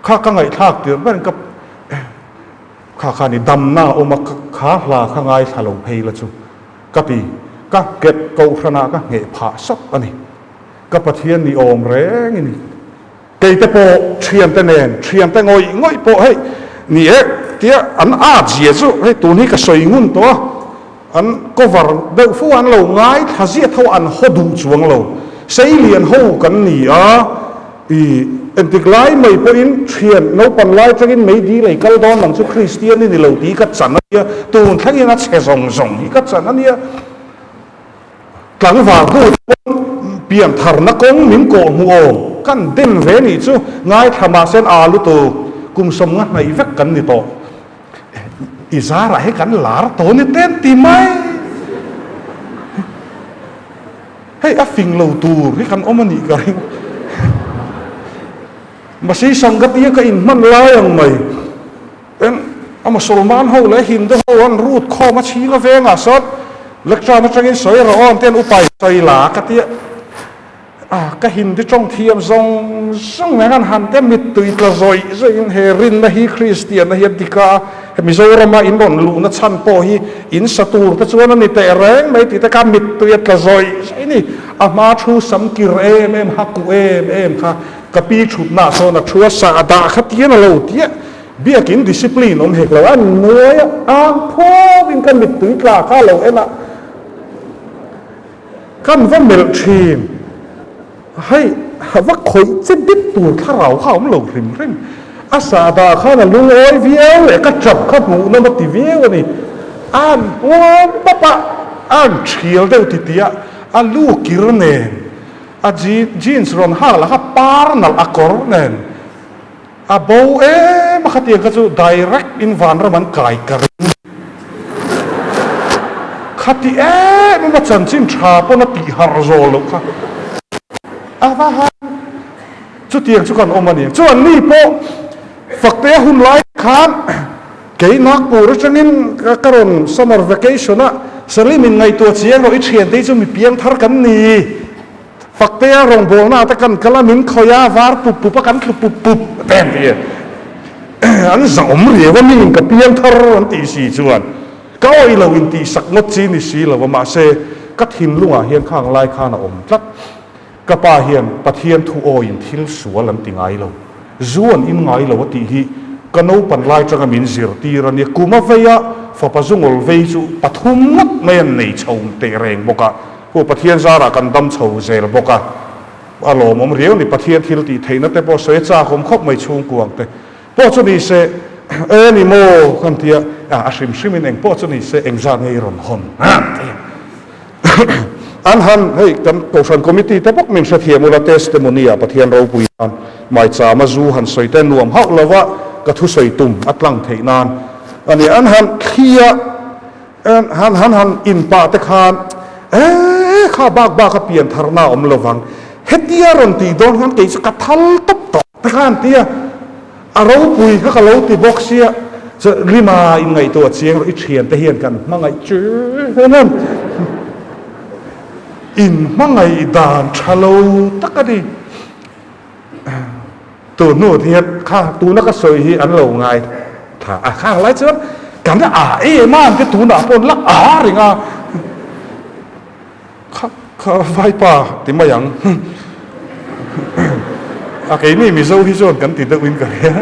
kha ka ngaihthlak tirh berin ka kha kha ni damna a awm a kha hla kha ngaithla lo phei la chu ka ti ka nghet kohhranah ka ngheh phah sap a ni ka Pathian ni awm reng i ni. Keite pawh thiante nen, thiante ngawih ngawih pawh hei ni e tia an at zia chu hei tun hi ka sawi ngun tawh a, an cover deuh fo a, an lo ngaithla ziat ho an haw duh chuang lo. Seilian ho kan ni a, i entik lai mai pawhin thian naupan lai atangin meidi lei kal dawn lang chu Kristian i ni lo tih ka chan a nia, tun thlengin a chhe zawng zawng hi ka chan a nia. Tlangval hnu chuan piantharna kawng min kawh hmuh awm kan den ve nih chu ngaithla mahse a lutuk kum 50 hnaih vek kan ni tawh. I zarah hi kan lar tawh ni ten ti mai. Hei a fing lo tur hi kan awm a nih ka ring. Mahse Sangatia ka inhman lai ang mai. Eng a Musulman ho leh Hindu ho an rut khawm a chhing a vengah sawn lecture atangin sawi rawh aw an ti an upai sawi la ka tia a ka Hindi tawng thiam zawng zawng nen an han te mittui tla zawih zawih in he rinna hi Kristian na hi a dik a he Mizorama in rawn luhna chhan pawh hi in sa tur te chuan a ni teh reng mai tih te kha mittui a tla zawih zawih a ni a hma thu sam kir em em ha kuh em em kha ka pi thutna ah sawn a thu a sah dah kha tian a lo tia Biakin discipline awm hek lo a nuai a, ang phawkin ka mittui tla kha lo en a, kan va melh thin. Hei va khawih che bit tur thlarau kha a awm lo hrim hrim. A sahdah khan a lungawi viau leh ka tap kha hmuh nawm a ti viau a ni. A han huam pap a, a han thial deuh titih a, a lu kir nen, a jeans rawn hak lah kha par nalh a kawr nen, A bo em a khatiang kha chu direct in vanram an kai ka ring. Khati em em a chanchin tha pawn a tih harh zawh loh kha. A va han. Chutiang chu kan awm a ni. Chuan ni pawh Faktea hun lai khan kei Nagpur atangin ka rawn summer vacation a, Salim in ngaihtuah chiang rawh i thiante hi chu mi piang thar kan ni. Faktea rawngbawlna te kan kal a, min khawih a, var pup pup a, kan thlu pup pup te an ti a. An zahawm riau a, miin ka piang thar an tih si chuan ka awih lo intihsak ngawt chi ni si lo a, mahse ka thinlungah hian khang lai khan a awm tlat. Ka pa hian Pathian thu awiin thil sual an ti ngai lo, zu an in ngai lo a tih hi ka naupan lai tanga min zirtir a nia. Kum a vei a, fapa zungawl vei chu pathum ngawt mai an nei chho teh reng bawk a, hu Pathian zarah kan dam chho zel bawk a, a lawmawm riau ni. Pathian thil tih theihna te pawh sawi a chakawm khawp mai chhungkuang te pawh chu ni se, e ni maw kan ti a, a hrim hrimin eng pawh chu ni se engzat nge i rawn hawn a ti. An han, hei kan Kohhran Committee te bawk min hrethiam ula testimony ah Pathian ropui nan maichama zu han sawi te nuam hauh lova ka thusawi tum a tlang theih nan a ni. An han thli a, han han han in pah te khan ee kha bak bak a pian tharna a awm lovang hetia rawn tih dawn khan kei chu ka thal tawp tawh te khan an ti a. A ropui kha ka lo ti bawk sia, chu Rima in ngaihtuah chiang rawh i thiante hian kan hmangaih che em em. In hmangaih dan tha lo tak a ni. Tun hnu hian kha tuna ka sawi hi an lo ngai tha a, khang lai chuan kan a em a an ti tunah pawh an la a reng a. Kha kha vaipa ti mai ang. A keini Mizo hi chuan kan ti deuh in ka hria.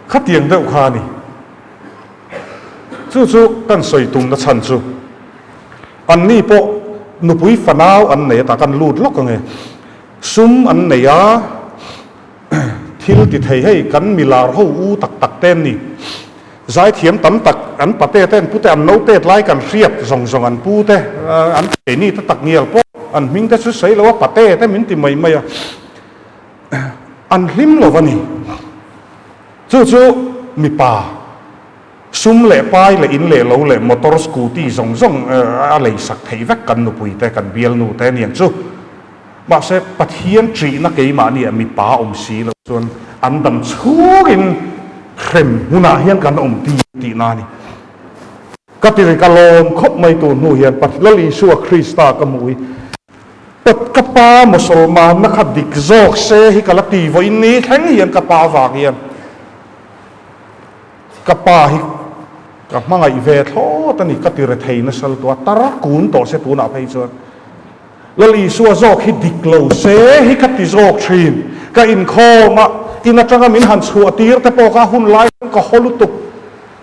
Khatiang deuh kha a ni. Chu chu kan sawi tumna chhan chu anni pawh nupui fanau an nei a tah kan lut lawk ang e. Sum an nei a, thil ti thei hei kan milar ho u tak tak te an ni. Zaithiam tam tak an pate te an pute an note lai kan hriat zawng zawng an pu te an keini te tak ngial pawh an hming te chu sawi lo a pate te min ti mai mai a an hlim lo a ni. Chu chu mipa sum leh pai leh in leh lo leh motor scooty zawng zawng a lei sak theih vek kan nupui te kan bialnu te aniang chu. Mahse, Pathian ṭihna keimahni ah mipa awm si lo chuan an dam chhungin hrem hmunah hian kan awm ti tihna a ni. Ka ti ri ka lawm khawp mai tur hnu hian Lal Isua Krista ka hmuh hi ka pa Mosolmanna kha dik zawk se hi ka la ti vawiin ni thleng hian ka pa avang hian ka pa hi ka hmangaih ve thlawt a ni ka ti rethei nasa lutuk a tar kun tawh se tunah phei chuan Lal Isua zawk hi dik lo se hi ka ti zawk thin. Ka inkhawm a, in atanga min han chhuah tir te pawh kha hun lai chuan ka haw lutuk.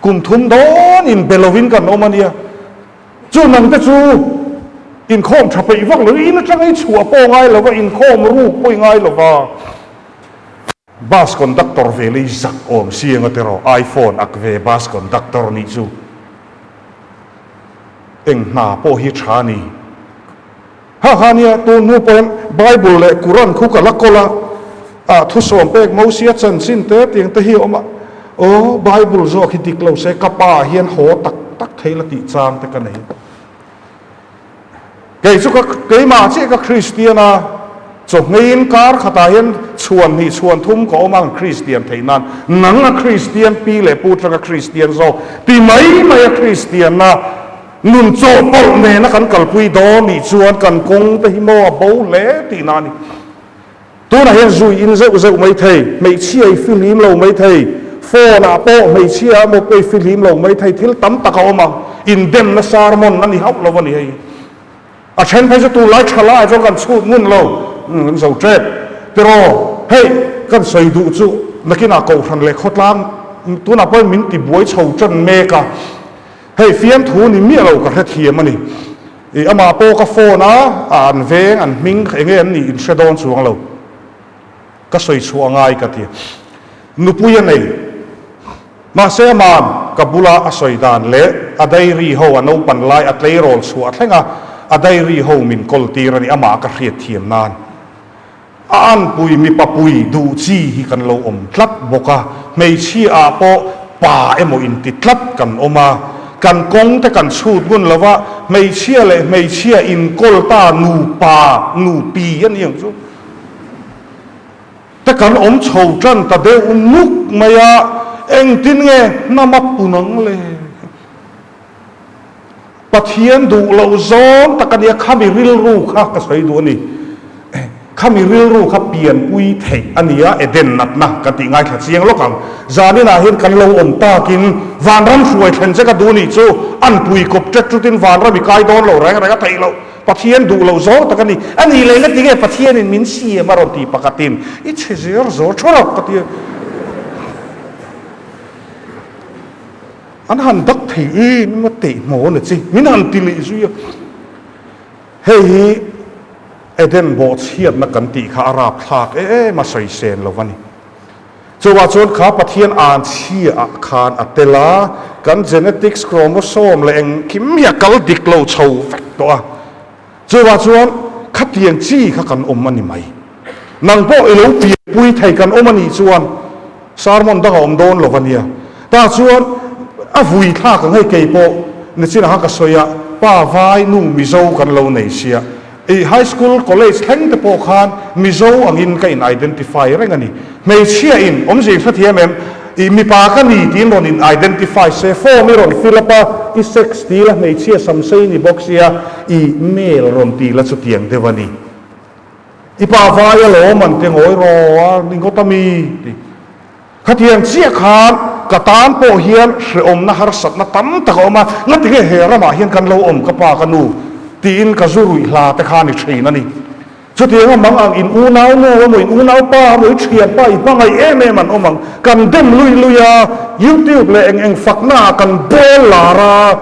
Kum thum dawn in be lovin kan awm a nia. Chu nang te chu inkhawm tha peih vak lo, in atanga i chhuah pawh ngai lo va, inkhawm ruk pawh i ngai lo va. Bus conductor ve lei zak awm si anga tiraw, iPhone ak ve bus conductor nih chu. Eng hna pawh hi tha a ni. Ha ha nia, tun hnu pawhin Bible leh Quran khu ka la kawl a, ah thusawm pek Mosia chanchin te tiang te hi a awm a, aw Bible zawk hi dik lo se ka pa hian haw tak tak thei la tih chang te ka nei. Kei chu ka keimah chiah ka Kristian a, chawhmeiin kar khatah hian chhuan hnih chhuan thum ka awm ang Kristian theih nan, nang a Kristian pi leh pu tanga Kristian zawk ti mai mai a Kristianna nun chawhpawlh nena kan kalpui dawn nih chuan kan kawng te hi maw a bo hle tihna a ni. Tunah hian zui in zeuh zeuh mai thei, hmeichhia i fihlim lo mai thei, phone ah pawh hmeichhia emaw pawh i fihlim lo mai thei, thil tam tak a awm a, indemna sermon a ni hauh lo a ni hei. A then phei chu tunlai tha lai chuan kan chhut ngun lo, kan zo tep. Tiraw, hei kan sawi duh chu nakinah Kohhran leh khawtlang tunah pawhin min tibuai chho tan mek a, hei fiamthu ni miah lo ka hrethiam a ni. I amah pawh ka phone a, a an veng, an hming eng nge an nih in hre dawn chuang lo. Ka sawi chhuah ngai ka ti. Nupui a nei. Mahse ama'n ka bula a sawi dan leh a diary ho a naupan lai a tleirawl chhuah thleng a, a diary ho min kawl tir a ni amah ka hriat thiam nan. A anpui mipa pui duh chi hi kan lo awm tlat bawk a, hmeichhia ah pawh pa emaw inti tlat kan awm a. Kan kawng te kan chhut ngun lo va, hmeichhia leh hmeichhia inkawl ta nupa, nupi a ni ang chu. Te kan awm chho tan ta deuh nuk mai a, engtin nge hnam a pun ang le? Pathian duh loh zawng tak a nia, khami rilru kha ka sawi duh a ni. Khami rilru kha pianpui theih a nia, Eden natna kan tih ngaithla chiang lawk ang. Zaninah hian kan lo awm takin vanram hruai thlen che ka duh nih chu anpui kawp ṭet ṭutin vanram i kai dawn lo reng reng a theih loh. Pathian duh loh zawng tak a ni. A nih leh nga tinge Pathianin min siam a rawn ti pakhatin i chhe zer zawr ṭha rawh ka ti a. An han dak thei em em a teh hmaw na chi min han ti leh zui a. Hei hi Eden bawhchhiatna kan tih kha a rapthlak em a sawisel lo a ni. Chuvah chuan kha Pathian an chhia ah khan a tel a, kan genetics chromosome leh engkim hi a kal dik lo chho vek tawh a. Chuvah chuan khatiang chi kha kan awm a ni mai. Nang pawh i lo pianpui thei kan awm a nih chuan sermon dang a awm dawn lo a nia. Tah chuan a vui thlak ang hei kei pawh nichinah khan ka sawi a, pa vai nu Mizo kan lo nei sia. I high school, college thleng te pawh khan Mizo angin ka in identify reng a ni. Hmeichhia in awmzia i hrethiam em? I mipa ka ni tiin rawn in identify se, form i rawn fill up a, i sex ti la, hmeichhia samsei ni bawk sia, i male rawn ti la chutiang deuh a ni. I pa vai alawm an ti ngawi rawh a ni ngawt a mi ti. Khatiang chiah khan ka tan pawh hian hrehawmna harsatna tam tak a awm a, ngatinge he ramah hian kan lo awm ka pa ka nu tiin ka zu ruih hla te kha a ni thin a ni. Chutianga mang ang in unau nu emaw in unau pa emaw i thian pa i hmangaih em em an awm ang, kan dem lui lui a, youtube leh eng eng fakna ah kan bawl lar a,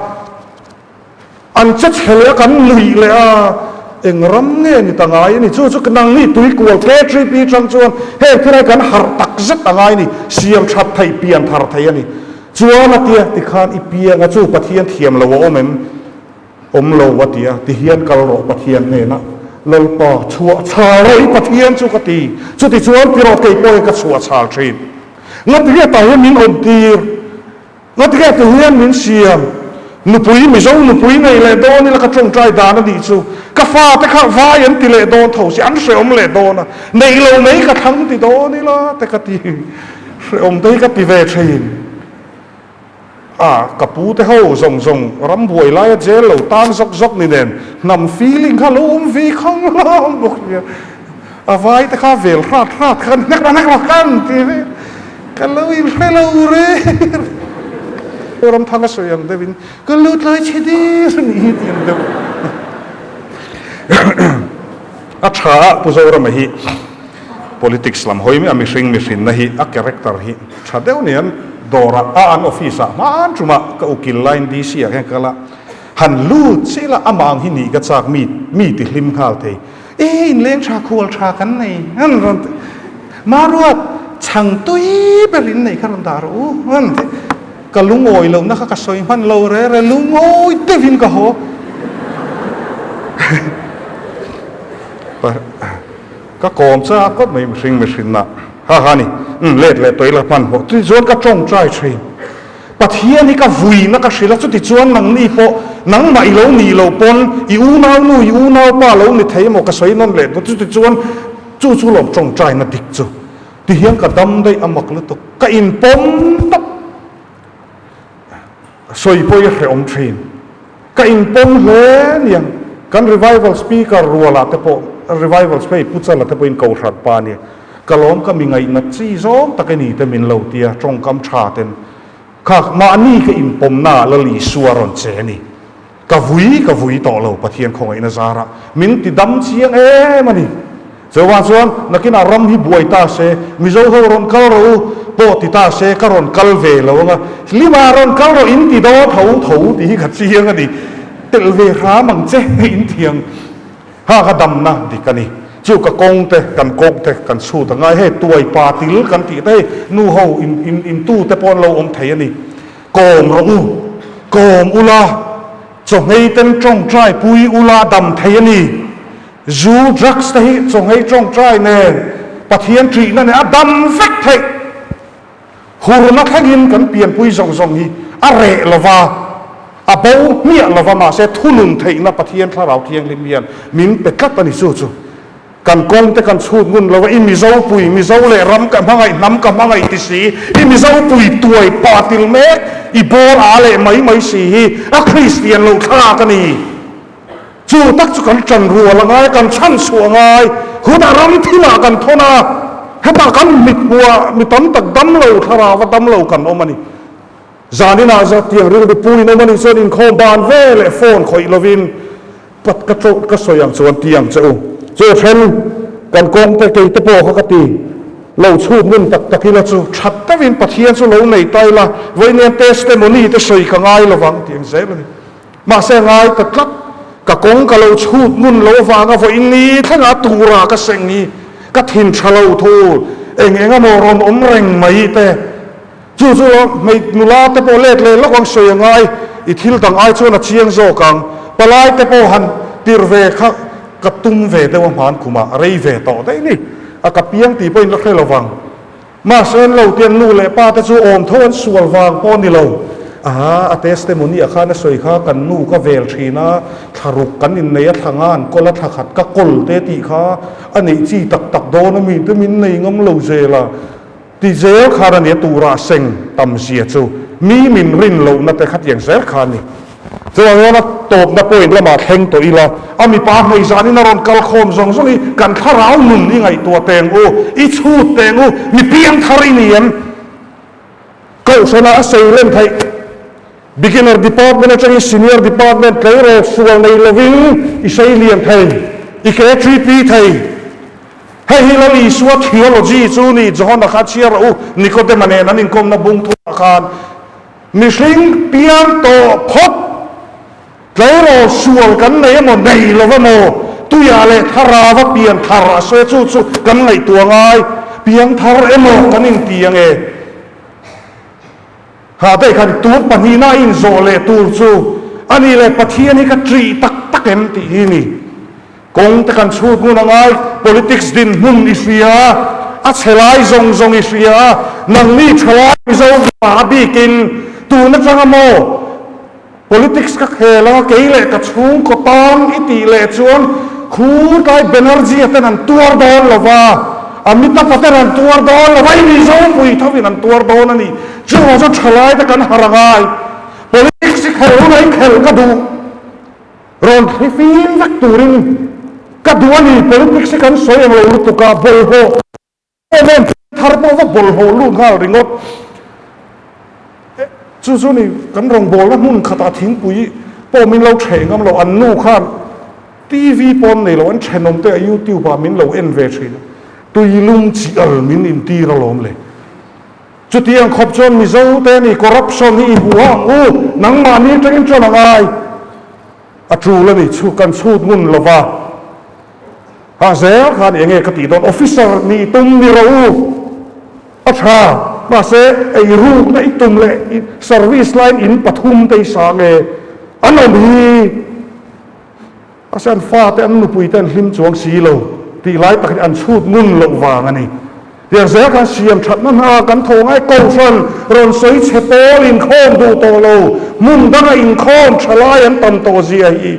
An che chhe leh a, kan nuih leh a, eng ram nge ni ta ngai a ni. Chu chu nangni tuikual KTP tang chuan heng thil hi kan harh tak zet a ngai a ni, siam that theih, pian thar thei a ni. Chuan a tia, tikhan i piang a, chu Pathian thiam lo a awm em? Awm lo a ti a, tihian kal rawh Pathian hnenah, Lalpa, chhuah chhal rawh i Pathian chu ka ti. Chutichuan tirawh kei pawh hi ka chhuah chhal thin. Ngatinge tah hian min awmtir? Ngatinge ti hian min siam? Nupui, Mizo nupui nei leh dawn ila ka tawngtai dan a nih chu. Ka fate kha vai an ti leh dawn tho si, an hrehawm leh dawn a. Neih lo mai ka thlang ti dawn ila te ka ti. Hrehawm te hi ka ti ve thin. A, ka pu te ho zawng zawng rambuai laia jail lo tan zawk zawk ni nen hnam feeling kha lo awm ve khang lam bawk nia. A vai te kha vel hrat hrat khan hnek la hnek la kan ti ve ka lo in hre lo reng Ramthang a sawi ang deuh in ka lo tlai chhe der a nih hi ti ang deuh a tha a Pu Zorama hi politics lam hawi mai a mihring mihrinna hi a character hi tha deuh nia dawrah a an office ah hman tumah ka ukil laiin DC ah hian ka kal a han lut chiah ila amah ang hi nih ka chak mi mi ti hlim nghal thei E inleng tha khual tha kan nei an rawn ti. Maruat chhang tui ber in nei kha rawn dah rawh u an ti. Ka lungawi lohna kha ka sawi hman lo re re lungawi deuhin ka haw. Ka kawm chak ngawt mai mihring mihrinna ha ha ni let leh tawih la hmanhmawh tichuan ka tawngtai thin. Pathian hi ka vuina ka hrilh a, chutichuan nangni pawh nangmah i lo nih loh pawn i unaunu, i unaupa lo ni thei emaw ka sawi nawn leh dawn, chutichuan chu chu lawm tawngtaina dik chu tihian ka dam daih a mak lutuk, ka inpawm tawp sawi pawh i hrehawm thin, ka inpawm hle niang, kan revival speaker rualah te pawh revival hei Pu Chala te pawhin kohhran pa ania. Ka lawm ka mi ngaihnat chi zawng tak i ni te min lo tia tawngkam tha ten kha mahni ka inpawmna ah Lal Isua rawn che a ni. Ka vui ka vui tawh lo Pathian khawngaihna zarah min ti dam chiang em a ni. Chuvang chuan nakinah ram hi buai ta se Mizo ho rawn kal rawh u pawh ti ta se ka rawn kal ve lo anga hlima rawn kal rawh in ti daw tho tho tih hi ka chiang a ni. Telh ve hram ang che in thiang. Ha ka damna dik a ni. Chu ka kawng te, kan kawng te kan chhut a ngai. Hei tuai pa til kan tih te hei nu ho in in in tu te pawh an lo awm thei a ni. Kawm rawh u, kawm ula, chawhmei ten tawngtai pui ula dam thei a ni. Zu, drugs te hi chawhmei tawngtai nen Pathian ṭihna nen a dam vek theih. Hurna thlengin kan pianpui zawng zawng hi a reh lova. A bo hmiah lova mahse thunun theihna Pathian Thlarau Thianghlim hian min pe tlat a ni chu chu. Kan kawng te kan chhut ngun lova i Mizo pui, Mizo leh ram ka hmangaih, hnam ka hmangaih ti si, i Mizo pui tuai pah til mek, i bawr a leh mai mai si hi a Kristian lo thlak a ni. Chu tak chu kan ṭan rual a ngai, kan chhan chhuah a ngai. Hunah ram thilah kan thawn a, hetah kan mithmuhah mi tam tak damlo, thlarauva damlo kan awm a ni. Zaninah zat tiang rilru pu in awm a nih chuan inkhawm ban ve leh phone khawih lovin pat ka ṭawh ka sawi ang chuan ti ang che u. Chu then kan kawng te kei te pawh kha ka ti lo chhut ngun tak tak ila chu ṭhat deuhin Pathian chu lo nei ta ila vawiin testimony te sawi ka ngai lovang ti ang zel a ni. Mahse ngai ta tlat, ka kawng ka lo chhut ngun lo avanga vawiin ni thlenga tura ka seng hi ka thin ṭha lo thul eng eng emaw rawn awm reng mai te. Chu chu hmei nula te pawh let leh lawk ang sawi a ngai, i thil dang ai chuan a chiang zawk ang. Palai te pawh han tirh ve kha ka tum ve deuh a hman kumah a rei ve tawh daih ni. A ka piang tih pawhin la hre lo vang. Mahse an lo tian nu leh pa te chu awm tho an sual vang pawh ni lo. Aha, a testimony ah khan a sawi kha kan nu ka vel thin a, thla ruk kan innei a thla nga an kawl a thla khat ka kawl te tih kha a neih chi tak tak dawn a mi te min nei ngam lo zel a. Ti zel khan a nia turah seng tam zia chu mi min rin lohna te khatiang zel kha a ni. Chuvang hian a tawpna point lamah thleng tawh ila, a mipa hmei zanin a rawn kal khawm zawng zawng hi kan thlarau nun i ngaihtuah teng u, i chhut teng u, mi piangthar i ni em? Kohhranah a sei len theih. Beginner department atangin senior department tleirawl sual nei lovin i sei lian thei, i KTP thei. Hei hi Lal Isua theology chu ni, Johana kha chhiar rawh u, Nikodema nen an inkawmna bung thumah khan mihring piang tawh phawt tleirawl sual kan nei emaw nei lo emaw tuiah leh thlarava pian thar a sawi chu chu kan ngaihtuah ngai, piang thar emaw kan inti ange. Kha daih khan tur pahnihna a inzawh leh tur chu a nih leh Pathian hi ka ṭih tak tak em tih hi ni. Kawng te kan chhut ngun a ngai, politics dinhmun i hria, a chhe lai zawng zawng i hria, nangni ṭhalai Mizo hma a bikin tun aṭanga maw politics ka khel anga kei leh ka chhungkaw tan i tih leh chuan khu tlai Banerjee-a ten an tuar dawn lo va, Amitabh-a ten an tuar dawn lo va, i Mizo pui thovin an tuar dawn a ni. Chuvang chuan ṭhalai te kan harh a ngai, politics i khelh hunah i khelh ka duh. Rawn thli fim vek turin ka duh a ni, politics hi kan sawi ang lo lutuk a, bawlhhlawh em em thar pawh va bawlhhlawh lut nghal ringawt. Chu chu ni kan rawngbawlna hmun khatah thingpui pawh min lo ṭheh ngam lo, an nu khan TV pawh an nei lo, an ṭhenawm te ah YouTube ah min lo en ve ṭhin a, tuilum chi al min intir alawm le. Chutiang khawp chuan Mizo te ni corruption hi i hmu ang u, nangmahni atangin chuan a ngai a tul a ni, chu kan chhut ngun lova ha zel khan eng nge ka tih dawn, officer nih tum ni rawh u, a tha, mahse eirukna i tum leh service line in pathum te i sang e, an awm hi. Mahse an fate an nupuite an hlim chuang si lo tih lai tak hi an chhut ngun loh vang a ni. Tiang zel khan siam thatna hna kan thaw ngai kohhran rawn sawi chhe pawl inkhawm duh tawh lo, hmun danga inkhawm tha lai an tam tawh zia hi.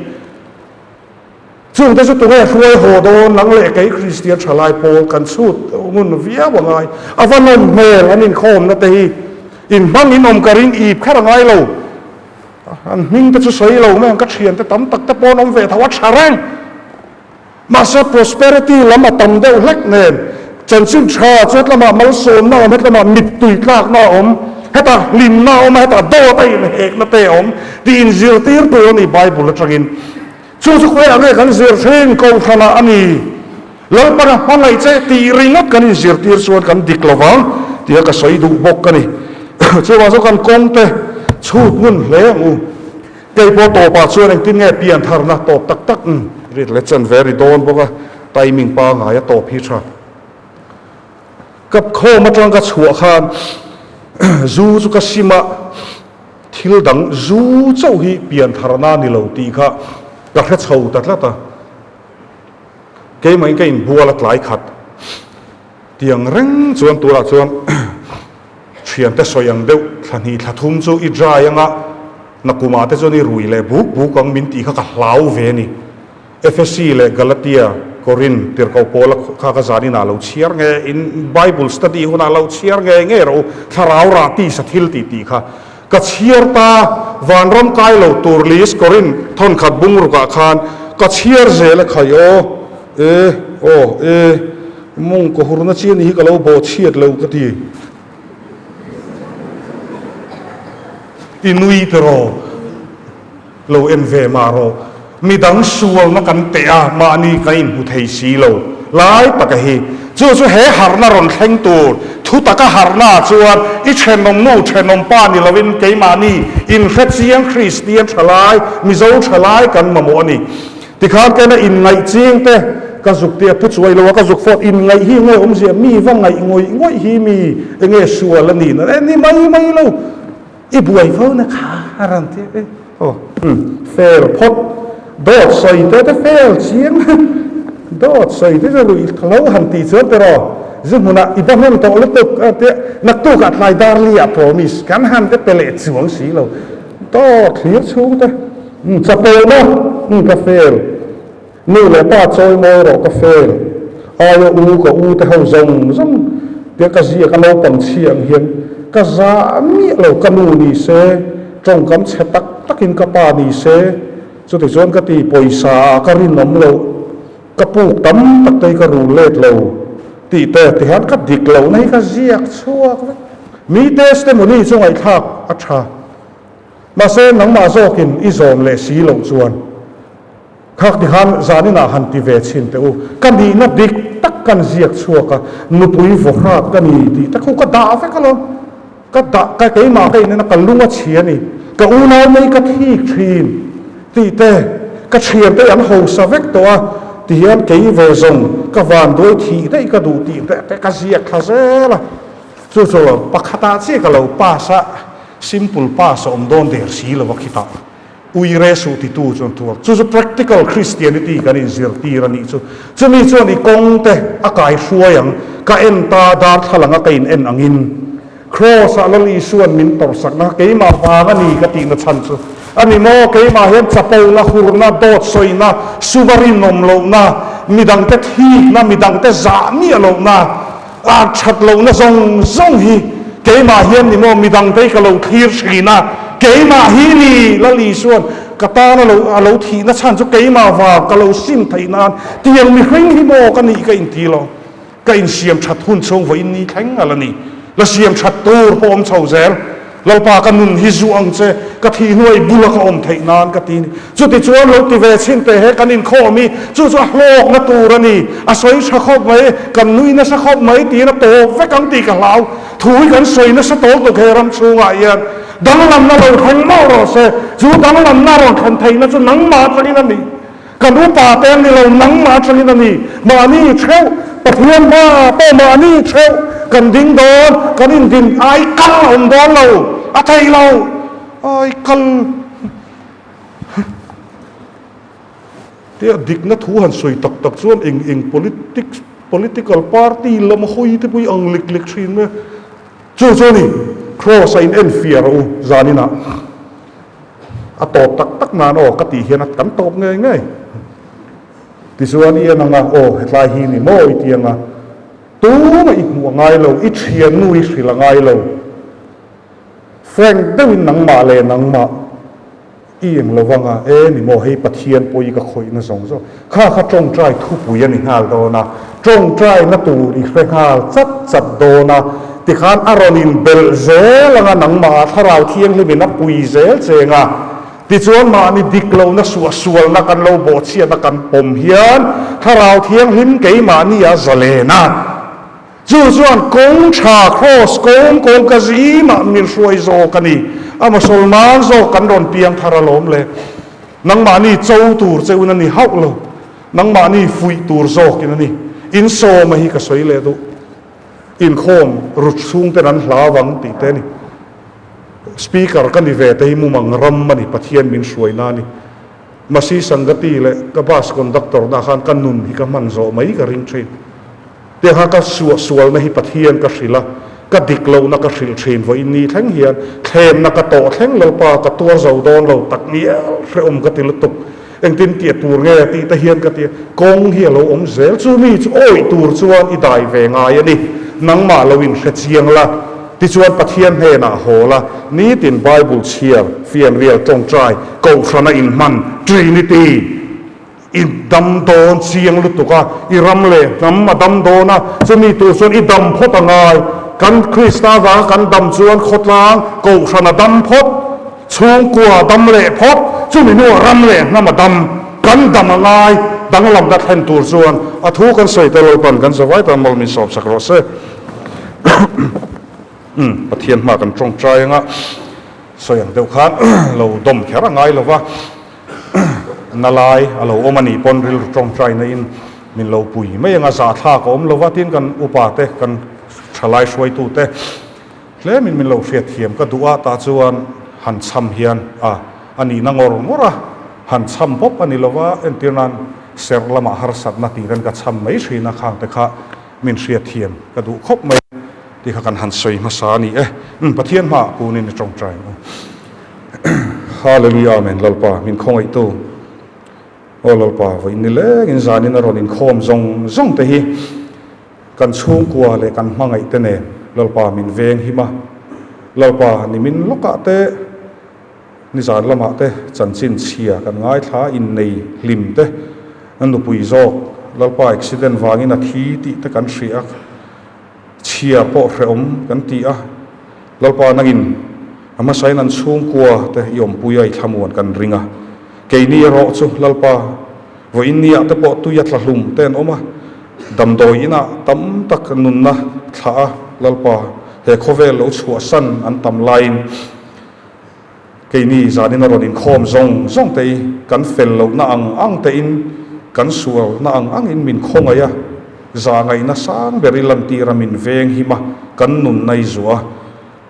Chungte chu tunge hruai haw dawn nang leh kei Kristian tha lai pawl kan chhut ngun viau a ngai. A va nawm hmel an inkhawmna te hi inhmang in awm ka ring ip kher a ngai lo. An hming te chu sawi lo mai ang, ka thian te tam tak te pawh an awm ve tho a tha reng. Mahse prosperity lam a tam deuh hlek nen, chanchin tha chu hetlamah malsawmna a awm, hetlamah mittui tlakna a awm, hetah hlimna a awm a, hetah dawt a inhekna te a awm tih inzirtir tur a ni Bible atangin. Chu chu khawiah nge kan zir thin Kohhranah a ni. Lalpan a hmangaih che tih ringawt kan inzirtir chuan kan dik lo vang tia ka sawi duh bawk a ni. Chuvang chu kan kawng te chhut ngun hle ang u. Kei pawh tawpah chuan engtin nge pian tharna tawp tak tak rit leh chen ve ri dawn bawk a, timing pangngai a tawp hi tha. Ka khawm atang ka chhuah khan zu chu ka sim a, thil dang zu chauh hi pian tharna ni lo tih kha ka hre chho ta tlat a. Keimah in ka inbual a tlai khat tiang reng chuan tunah chuan thiante sawi ang deuh thla hnih thla thum chu i dry anga. Nakumah te chuan i rui leh buk buk ang min tih kha ka hlau ve a ni. Efesi leh Galatia, Korin, tirhkoh Paula kha ka zan inah lo chhiar nge, in Bible study hunah lo chhiar nge nge rawh u, thlarau rah tisa thil tih tih kha ka chhiar ta, vanram kai lo tur list Korin thawnkhat bungrukah khan ka chhiar zel a khai aw, e, aw, e, mawng ka hurna chi a ni hi ka lo bawhchhiat lo ka ti. I nui tiraw? Lo en ve mah rawh. Midang sualna kan teh a, mahni kan inhmu thei si lo. Lai taka hi. Chu chu he harhna rawn thleng tur. Thu taka harhna chuan i thenawm nu, thenawm pa ni loin keimahni inhre chiang Kristian thalai, Mizo thalai kan mamawh a ni. Tikhan kena inngaih ching te ka zuk tia pu chuai lo a ka zuk fawt inngaih hi nge awmzia mi va ngaih ngawih ngawih hi mi enge sual a nih na e ni mai mai lo. I buai fo na kha a rawn ti a, aw umm fel phawt, dawt sawi te te fel chiang dawt sawi te chu ruih lo han tih chuan tiraw zu hmunah i ba hman tawh lutuk a tia naktukah tlai dar li ah promise kan han te pe leh chuang si lo dawt thlir chhung te umm chapo na umm ka fel Nu leh pa chawi mawi rawh ka fel, aia u ka u te ho zawng zawng tia ka ziak a naupang chhia ang hian ka za miah lo, ka nu ni se tawngkam chhe tak takin ka pa ni se chuti chuan ka ti pawisa ah ka rinawm loh, ka puk tam tak te hi ka rul let lo tih te tihian ka dik lohna hi ka ziak chhuak vek. Mi testimony chu ngaihthlak a tha, mahse nangmah zawkin i zawm leh si loh chuan. Khak ti khan zaninah han ti ve chhin teh u. Ka nihna dik tak kan ziak chhuak a, nupui vawhrat ka ni tih te khu ka dah vek alawm. Ka dah, ka keimah ka inena ka lung a chhi a ni. Ka unau mai ka thik thin tih te, ka thiante an hausa vek tawh a ti hian kei ve zawng ka vanduai thih daih ka duh tih te te ka ziak thla zel a. Chu chu pakhatah chiah ka lo pass a, simple pass a awm dawn der si lo a khitah. Uire suh titu chuan thu a, chu chu practical Christianity kan inzirtir a nih chu. Chumi chuan i kawng te a kai hruai ang, ka en ta darthlalang a ka in en angin Kraws ah Lal Isuan min tawrhsakna kha keimah vang a ni ka tihna chhan chu a ni maw? Keimah hian chapona, hurna, dawt sawina, suva rinawm lohna, midangte thikna, midangte zah miah lohna, A that lohna zawng zawng hi keimah hian ni maw midangte hi ka lo thlir thin a, keimah hi ni Lal Isuan ka tan a lo a lo thihna chhan chu keimah vang ka lo sim theih nan tiang mihring hi maw ka nih ka inti lo, ka insiam that hun chhung vawiin ni thleng a la ni, la siam that tur pawh awm chho zel. Lalpa ka nun hi zu ang che, ka thih hnuai bula ka awm theih nan ka ti ni. Chutichuan lo ti ve chhin teh he kan inkhawm hi, chu chu a hlawkna tur a ni, a sawi tha khawp mai, kan nui nasa khawp mai tiin a tawp vek ang tih ka hlau. Thu hi kan sawi nasa tawl tuk he ram chhungah hian danglamna lo thleng mauh rawh se, chu danglamna rawn thlen theihna chu nangmah atangin a ni. Kan upa te an ni lo, nangmah atangin a ni. Mahni theuh, Pathian hmaah pawh mahni theuh kan ding dawn, kan indin ai kal a awm dawn lo, a theih lo, ai kal tia dikna thu han sawi tak tak chuan eng eng politics, political party lam hawi te pawh hi ang lek lek thin mai a. Chu chu a ni, Kraws a in enfiah rawh u zaninah. A tawp tak tak nan aw ka tih hian a kan tawp ngei ngei. Tichuan i en anga aw hetlai hi ni maw i ti anga tumah i hmuh a ngai lo, i thiannu i hrilh a ngai lo. Frank deuhin nangmah leh nangmah i eng lo vanga e ni maw hei Pathian pawh i ka khawihna zawng zawng kha kha tawngtai thupui a ni nghal dawn a, tawngtaina tur i hre nghal chat chat dawn a. Tikhan a rawn inbelh zel anga nangmah Thlarau Thianghlimin a pui zel cheng a, tichuan mahni dik lohna suah sualna kan lo bawhchhiatna kan pawm hian Thlarau Thianghlim keimahni a zalen a, chu chuan kawng tha Kraws kawng kawngka zimah min hruai zawk a ni. A Mosolman zawk kan rawn piang thar alawm le. Nangmahni cho tur cheuin a ni hauh lo, nangmahni fuih tur zawkin a ni. Insawma hi ka sawi leh duh. Inkhawm rut chhungten an hlau ang tih te a ni. Speaker ka ni ve te hi mumang ram a ni, Pathian min hruaina a ni. Masi Sangati leh ka bus conductor na khan ka nun hi ka hman zawh mai ka ring thin. Tiangha ka suahsualna hi Pathian ka hrilh a. Ka dik lohna ka hrilh thin vawiin ni thleng hian thlemna ka tawh thleng Lalpa ka tuar zo dawn lo tak ngial hrehawm ka ti lutuk. Engtin tih tur nge tih te hian ka ti a, kawng hi a lo awm zel. Chu mi chu awih tur chuan i dai ve ngai a ni. Nangmah lo inhre chiang la, tichuan Pathian hnenah haw la, nitin Bible chhiar, fianrial tawngtai, kohhrana inhman, Trinity, i dam dawn chiang lutuk a, i ram leh hnam a dam dawn a, chumi tur chuan i dam phawt a ngai. Kan Krista vanga kan dam chuan khawtlang kohhran a dam phawt. Chhungkua dam leh phawt, chumi hnuah ram leh hnam a dam, kan dam a ngai, danglamna thlen tur chuan a thu kan sawi tel Lalpan kan zavai tan mal min sawm sak rawh se. Umm, Pathian hma kan tawngtai anga sawi ang deuh khan lo dawm kher a ngai lova, na lai a lo awm a nih pawn rilru tawngtaina in min lo pui mai anga zahthlak a awm lova tin kan upa te kan thalai hruaitu te Tlemin min lo hriatthiam ka duh a, tah chuan han cham hian a a nihna ngawr ngawr a, han cham bawp a ni lo va, entir nan serh lamah harsatna tih ten ka cham mai thin a, khang te kha min hriatthiam ka duh khawp mai a tih kha kan han sawi hmasa a ni e. Umm Pathian hmaah kunin i tawngtai ang u. Hallelujah Amen Lalpa min khawngaihtu Aw Lalpa vawiin nilengin zanin a rawn inkhawm zawng zawng te hi Kan chhungkua leh kan hmangaih te nen Lalpa min veng him a, Lalpa nimin lawkah te, nizan lamah te chanchin chhia kan ngaithla innei hlim te, a nupui zawk Lalpa accident vangin a thi tih te kan hria a, chhia pawh hrehawm kan ti a, Lalpa nangin a hmasain an chhungkua te i awmpui a i thlamuan kan ring a, keini erawh chu Lalpa Vawiin niah te pawh tui a tla hlum te an awm a, damdawi inah tam tak nunna thlah a, Lalpa, he khawvel lo chhuahsan an tam laiin keini zanin a rawn inkhawm zawng zawng te i kan fel lohna ang ang tein kan sualna ang angin min khawngaih a, zahngaihna sang ber i lantir a min veng him a, kan nunna i zuah a.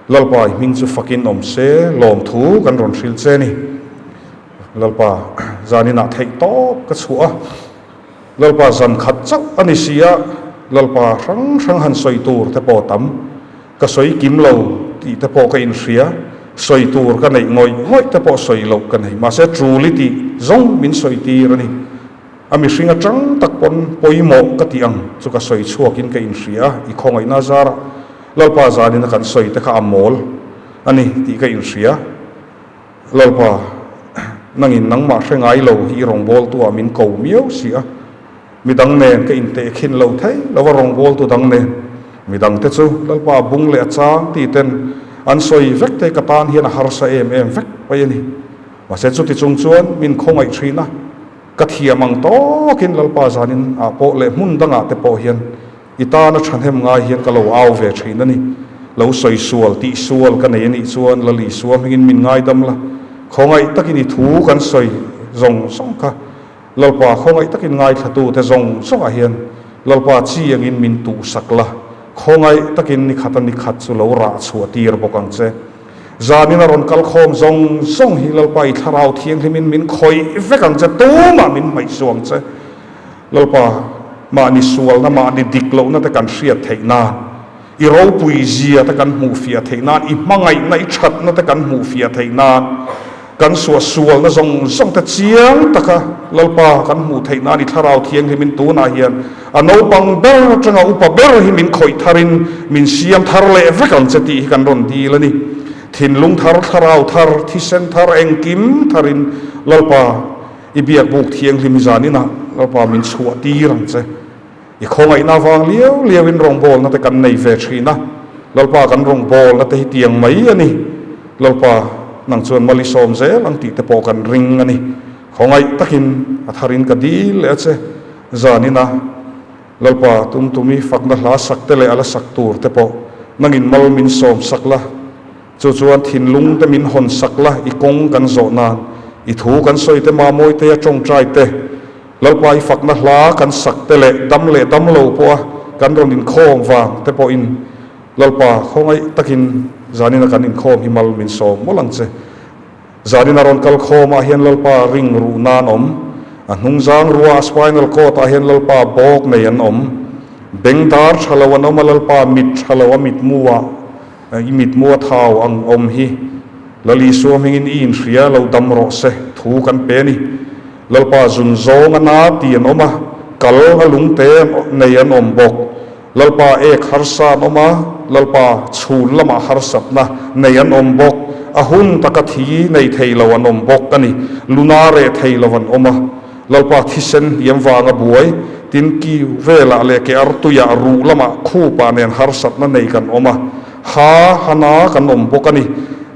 Lalpa i hming chu fakin awm se, lawmthu kan rawn hrilh che ni. Lalpa, zaninah theih tawp ka chhuah a, Lalpa zan khat chauh a ni si a, Lalpa hrang hrang han sawi tur te pawh tam, ka sawi kim lo tih te pawh ka inhria, sawi tur ka neih ngawih ngawih te pawh sawi loh ka nei, mahse tul i tih zawng min sawi tir a ni. A mihring atang tak pawn pawimawh ka tih ang chu ka sawi chhuakin ka inhria a, i khawngaihna zarah Lalpa zanin a kan sawi te kha a mawl a ni tih ka inhria. Lalpa, nangin nangmah hre ngai lo hi i rawngbawltu ah min ko miau si a, midang nen ka intehkhin lo thei lo a rawngbawltu dang nen. Midang te chu Lalpa a bung leh a chang ti ten an sawi vek te ka tan hian a harsa em em vek mai a ni. Mahse chuti chung chuan min khawngaih thin a, ka thiam ang tawkin Lalpa zanin ah pawh leh hmun dangah te pawh hian I tana thahnem ngai hian ka lo au ve thin a ni. Lo sawi sual, tih sual ka nei a nih chuan Lal Isua hmingin min ngaidam la. Khawngaih takin i thu kan sawi zawng zawng kha. Lalpa khawngaih takin ngaithlatute zawng zawngah hian Lalpa chi angin min tuhsak la. Khawngaih takin ni khata ni khat chu lo rah chhuah tir bawk ang che. Zanin a rawn kal khawm zawng zawng hi Lalpa i thlarau thianghlimin min khawih vek ang che, tumah min hmaih suh ang che. Lalpa, mahni sualna, mahni dik lohna te kan hriat theih nan, i ropui zia te kan hmuh fiah theih nan, i hmangaihna, i thatna te kan hmuh fiah theih nan, kan suah sualna zawng zawng te chiang taka Lalpa kan hmuh theih nan i Thlarau Thianghlimin tunah hian a naupang ber atanga upa ber hi min khawih tharin min siam thar leh vek ang che tih hi kan rawn dil a ni. Thinlung thar, Thlarau thar, thisen thar, engkim tharin Lalpa, I biak buk thianghlim zan inah Lalpa min chhuah tir ang che. I khawngaihna avang liau liauin rawngbawlna te kan nei ve thin a, Lalpa kan rawngbawlna te hi tiang mai a ni. Lalpa, nang chuan mal i sawm zel ang tih te pawh kan ring a ni. Khawngaih takin a tharin ka dil leh a che. Zan inah Lalpa tum tumi fakna hla sak te leh a la sak tur te pawh nangin mal min sawm sak la. Chu chuan thinlung te min hawn sak la, i kawng kan zawh nan, i thu kan sawi te, mamawi te, a tawngtai te, Lalpa i fakna hla kan sak te leh dam leh dam lo pawha kan rawn inkhawm vang te pawhin Lalpa khawngaih takin zanina kan inkhawm hi mal min sawm mawlh ang che. Zanina rawn kal khawmah hian Lalpa ring ruh nan awm, a hnungzang rua a spinal cord ah hian Lalpa bawk nei an awm. Bengdar tha lo an awm a, Lalpa mit tha lo a mitmu ah i mitmu a thau ang awm hi Lal Isua hmingin i inhria lo dam rawh se thu kan pe a ni. Lalpa zun zawng a na ti an awm a, kal a lungte nei an awm bawk. Lalpa ek harsa an awm a, Lalpa chhun lamah harsatna nei an awm bawk. A hun taka thi nei thei lo an awm bawk a ni. Luna reh thei lo an awm a, Lalpa thisen hniam vanga buai, tin kiu velah leh ke artuiah ruh lamah khupah nen harsatna nei kan awm a, ha hana kan awm bawk a ni.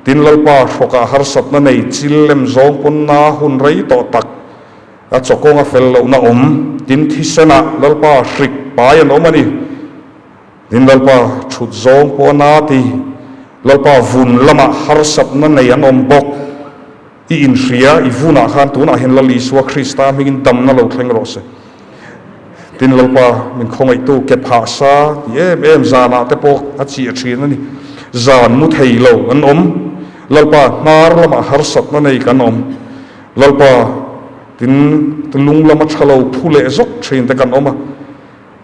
Tin Lalpa hrawkah harsatna nei chil lem zawng pawnna hun rei tawh tak a chawkawnga fel lohna awm, tin thisenah Lalpa hrik pai an awm a ni. Tin Lalpa thut zawng pawh a na ti, Lalpa vun lamah harsatna nei an awm bawk. I inhria, i vunah khan tunah hian Lal Isua Krista hmingin damna lo thleng rawh se. Tin Lalpa min khawngaihtu ke phah sa ti em em zanah te pawh a chiah thin a ni. Zan mu thei lo an awm. Lalpa hnar lamah harsatna nei kan awm. Lalpa tin lung lama tha lo phu leh zawk thin te kan awm a.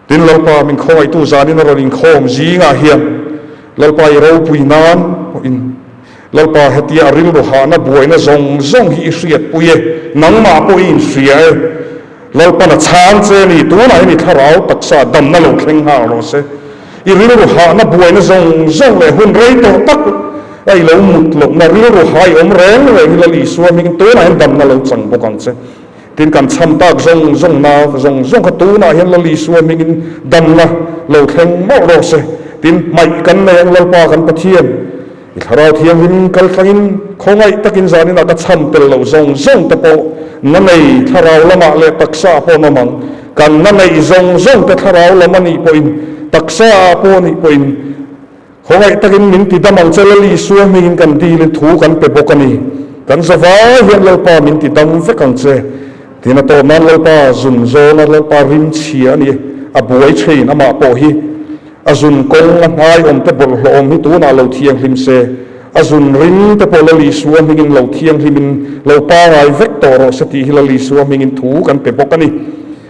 Tin Lalpa min khawngaihtu zanin a rawn inkhawm zingah hian Lalpa i ropui nan pawhin Lalpa hetia a rilru hahna buaina zawng zawng hi i hriatpui e, nangmah pawh i inhria e. Lalpan a chhang che ni, tunah hian i thlarau taksa damna lo thleng nghal rawh se. I rilru hahna buaina zawng zawng leh hun rei tawh tak a i lo mut lohna rilru ha i awm reng reng hi Lal Isua hmingin tunah hian damna lo chang bawk ang che. Tin, kan chham tak zawng zawng na zawng zawng kha tunah hian Lal Isua hmingin damna lo thleng mawlh rawh se. Tin, hmaih kan nei ang Lalpa kan Pathian, i Thlarau Thianghlim kal thlangin khawngaih takin zaninah ka chham tel loh zawng zawng te pawh na nei thlarau lamah leh taksa ah pawh an awm ang. Kan na neih zawng zawng te thlarau lam a nih pawhin taksa ah pawh a nih pawhin Khawngaih takin min ti dam ang che Lal Isua hmingin kan dilin thu kan pe bawk a ni. Kan zavai hian Lalpa min ti dam vek ang che. Tin a tawp nan Lalpa zun zawna Lalpa rim chhia a ni. A buai thin amah pawh hi a zun kawng a hnai awm te bawlhhlawh awm hi tunah lo thianghlim se. A zun rim te pawh Lal Isua hmingin lo thianghlimin lo pangai vek tawh rawh se tih hi Lal Isua hmingin thu kan pe bawk a ni.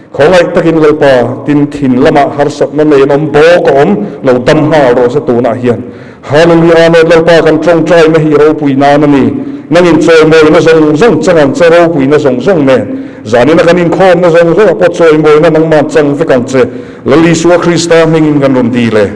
Khawngaih takin Lalpa, tin thin lamah harsatna nei an awm bawk a awm lo dam nghal rawh se tunah hian. Hallelujah Amen Lalpa kan tawngtaina hi ropui nan a ni. Nangin chawimawina zawng zawng chang ang che ropuina zawng zawng nen. Zanina kan inkhawmna zawng zawngah pawh chawimawina nangman chang vek ang che. Lal Isua Krista hmingin kan rawn dil e.